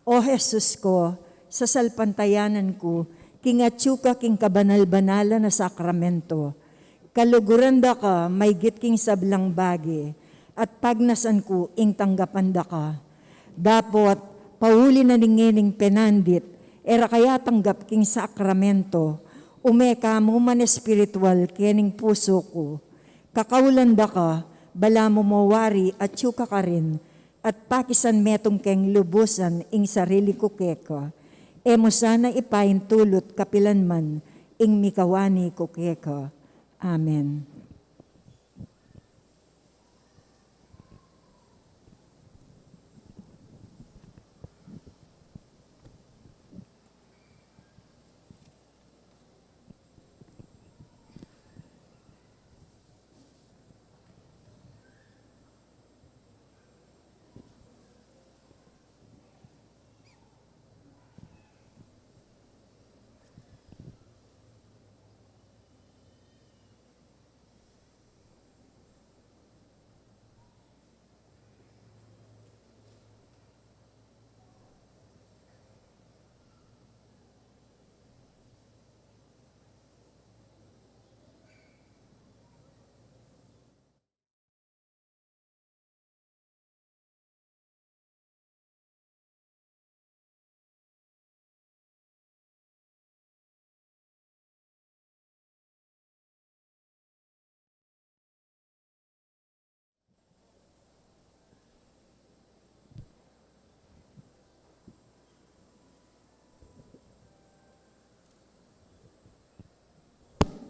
O Jesus ku, sasalpantayanan ku king atyu ka king kabanal-banalan a sakramento. Kaluguran da ka maygit king sablang bage, at pagnasan ku ing tanggapan da ka. Dapot, pauli na ning ngening penandit, e ra ka yatanggap king sakramento, ume ka mu man espiritual kening pusu ku. Kakaulan da ka, balamu mo wari atyu ka karin, at pakisan metung keng lubusan ing sarili ku keka. E mu sana ipaintulut kapilan man ing mikawani ku keka. Amen.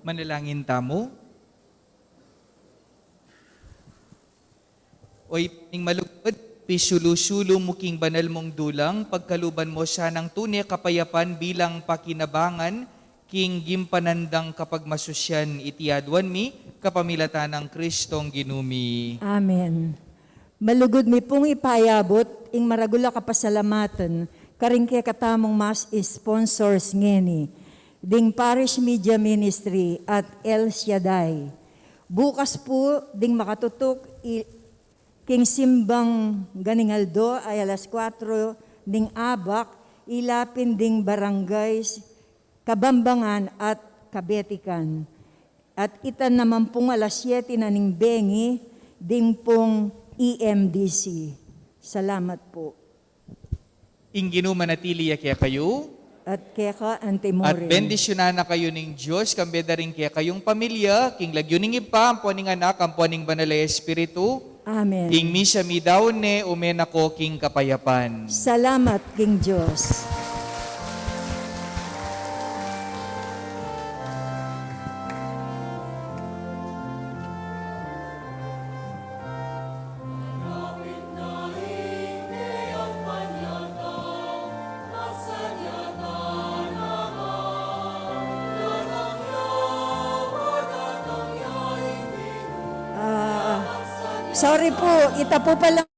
Manalangin tamu. O Ibpa ming malugud, pisulu-sulu mu king banal mung dulang, pagkaluban mu sanang tune kapayapan bilang pakinabangan king gimpanan dang kapagmasusyan. Iti aduan mi kapamilatan nang Kristong Ginu mi. Amen. Malugud mi pung ipayabut ing maragul a kapasalamatan karing kekatamung mass sponsors ngeni, ding Parish Media Ministry at El Shaddai. Bukas pu ding makatutuk i-, king simbang ganing aldo ay alas kuatro ning abak, ila pin ding barangays Kabambangan at Kabetikan. At ita naman pung alas siyete na ning bengi, ding pung E M D C. Salamat pu. Ing Ginu manatili ya kekayu. At keka anti mu rin. At bendisyunan na kayu ning Dios, kambe da ring kekayung pamilya, king lagyu ning Ibpa, ampo ning Anak, ampo ning Banal a Espiritu. Amen. Ing misa midaun ne, ume na ko king kapayapan. Salamat king Dios. Ah, sorry pu, ita pu pala.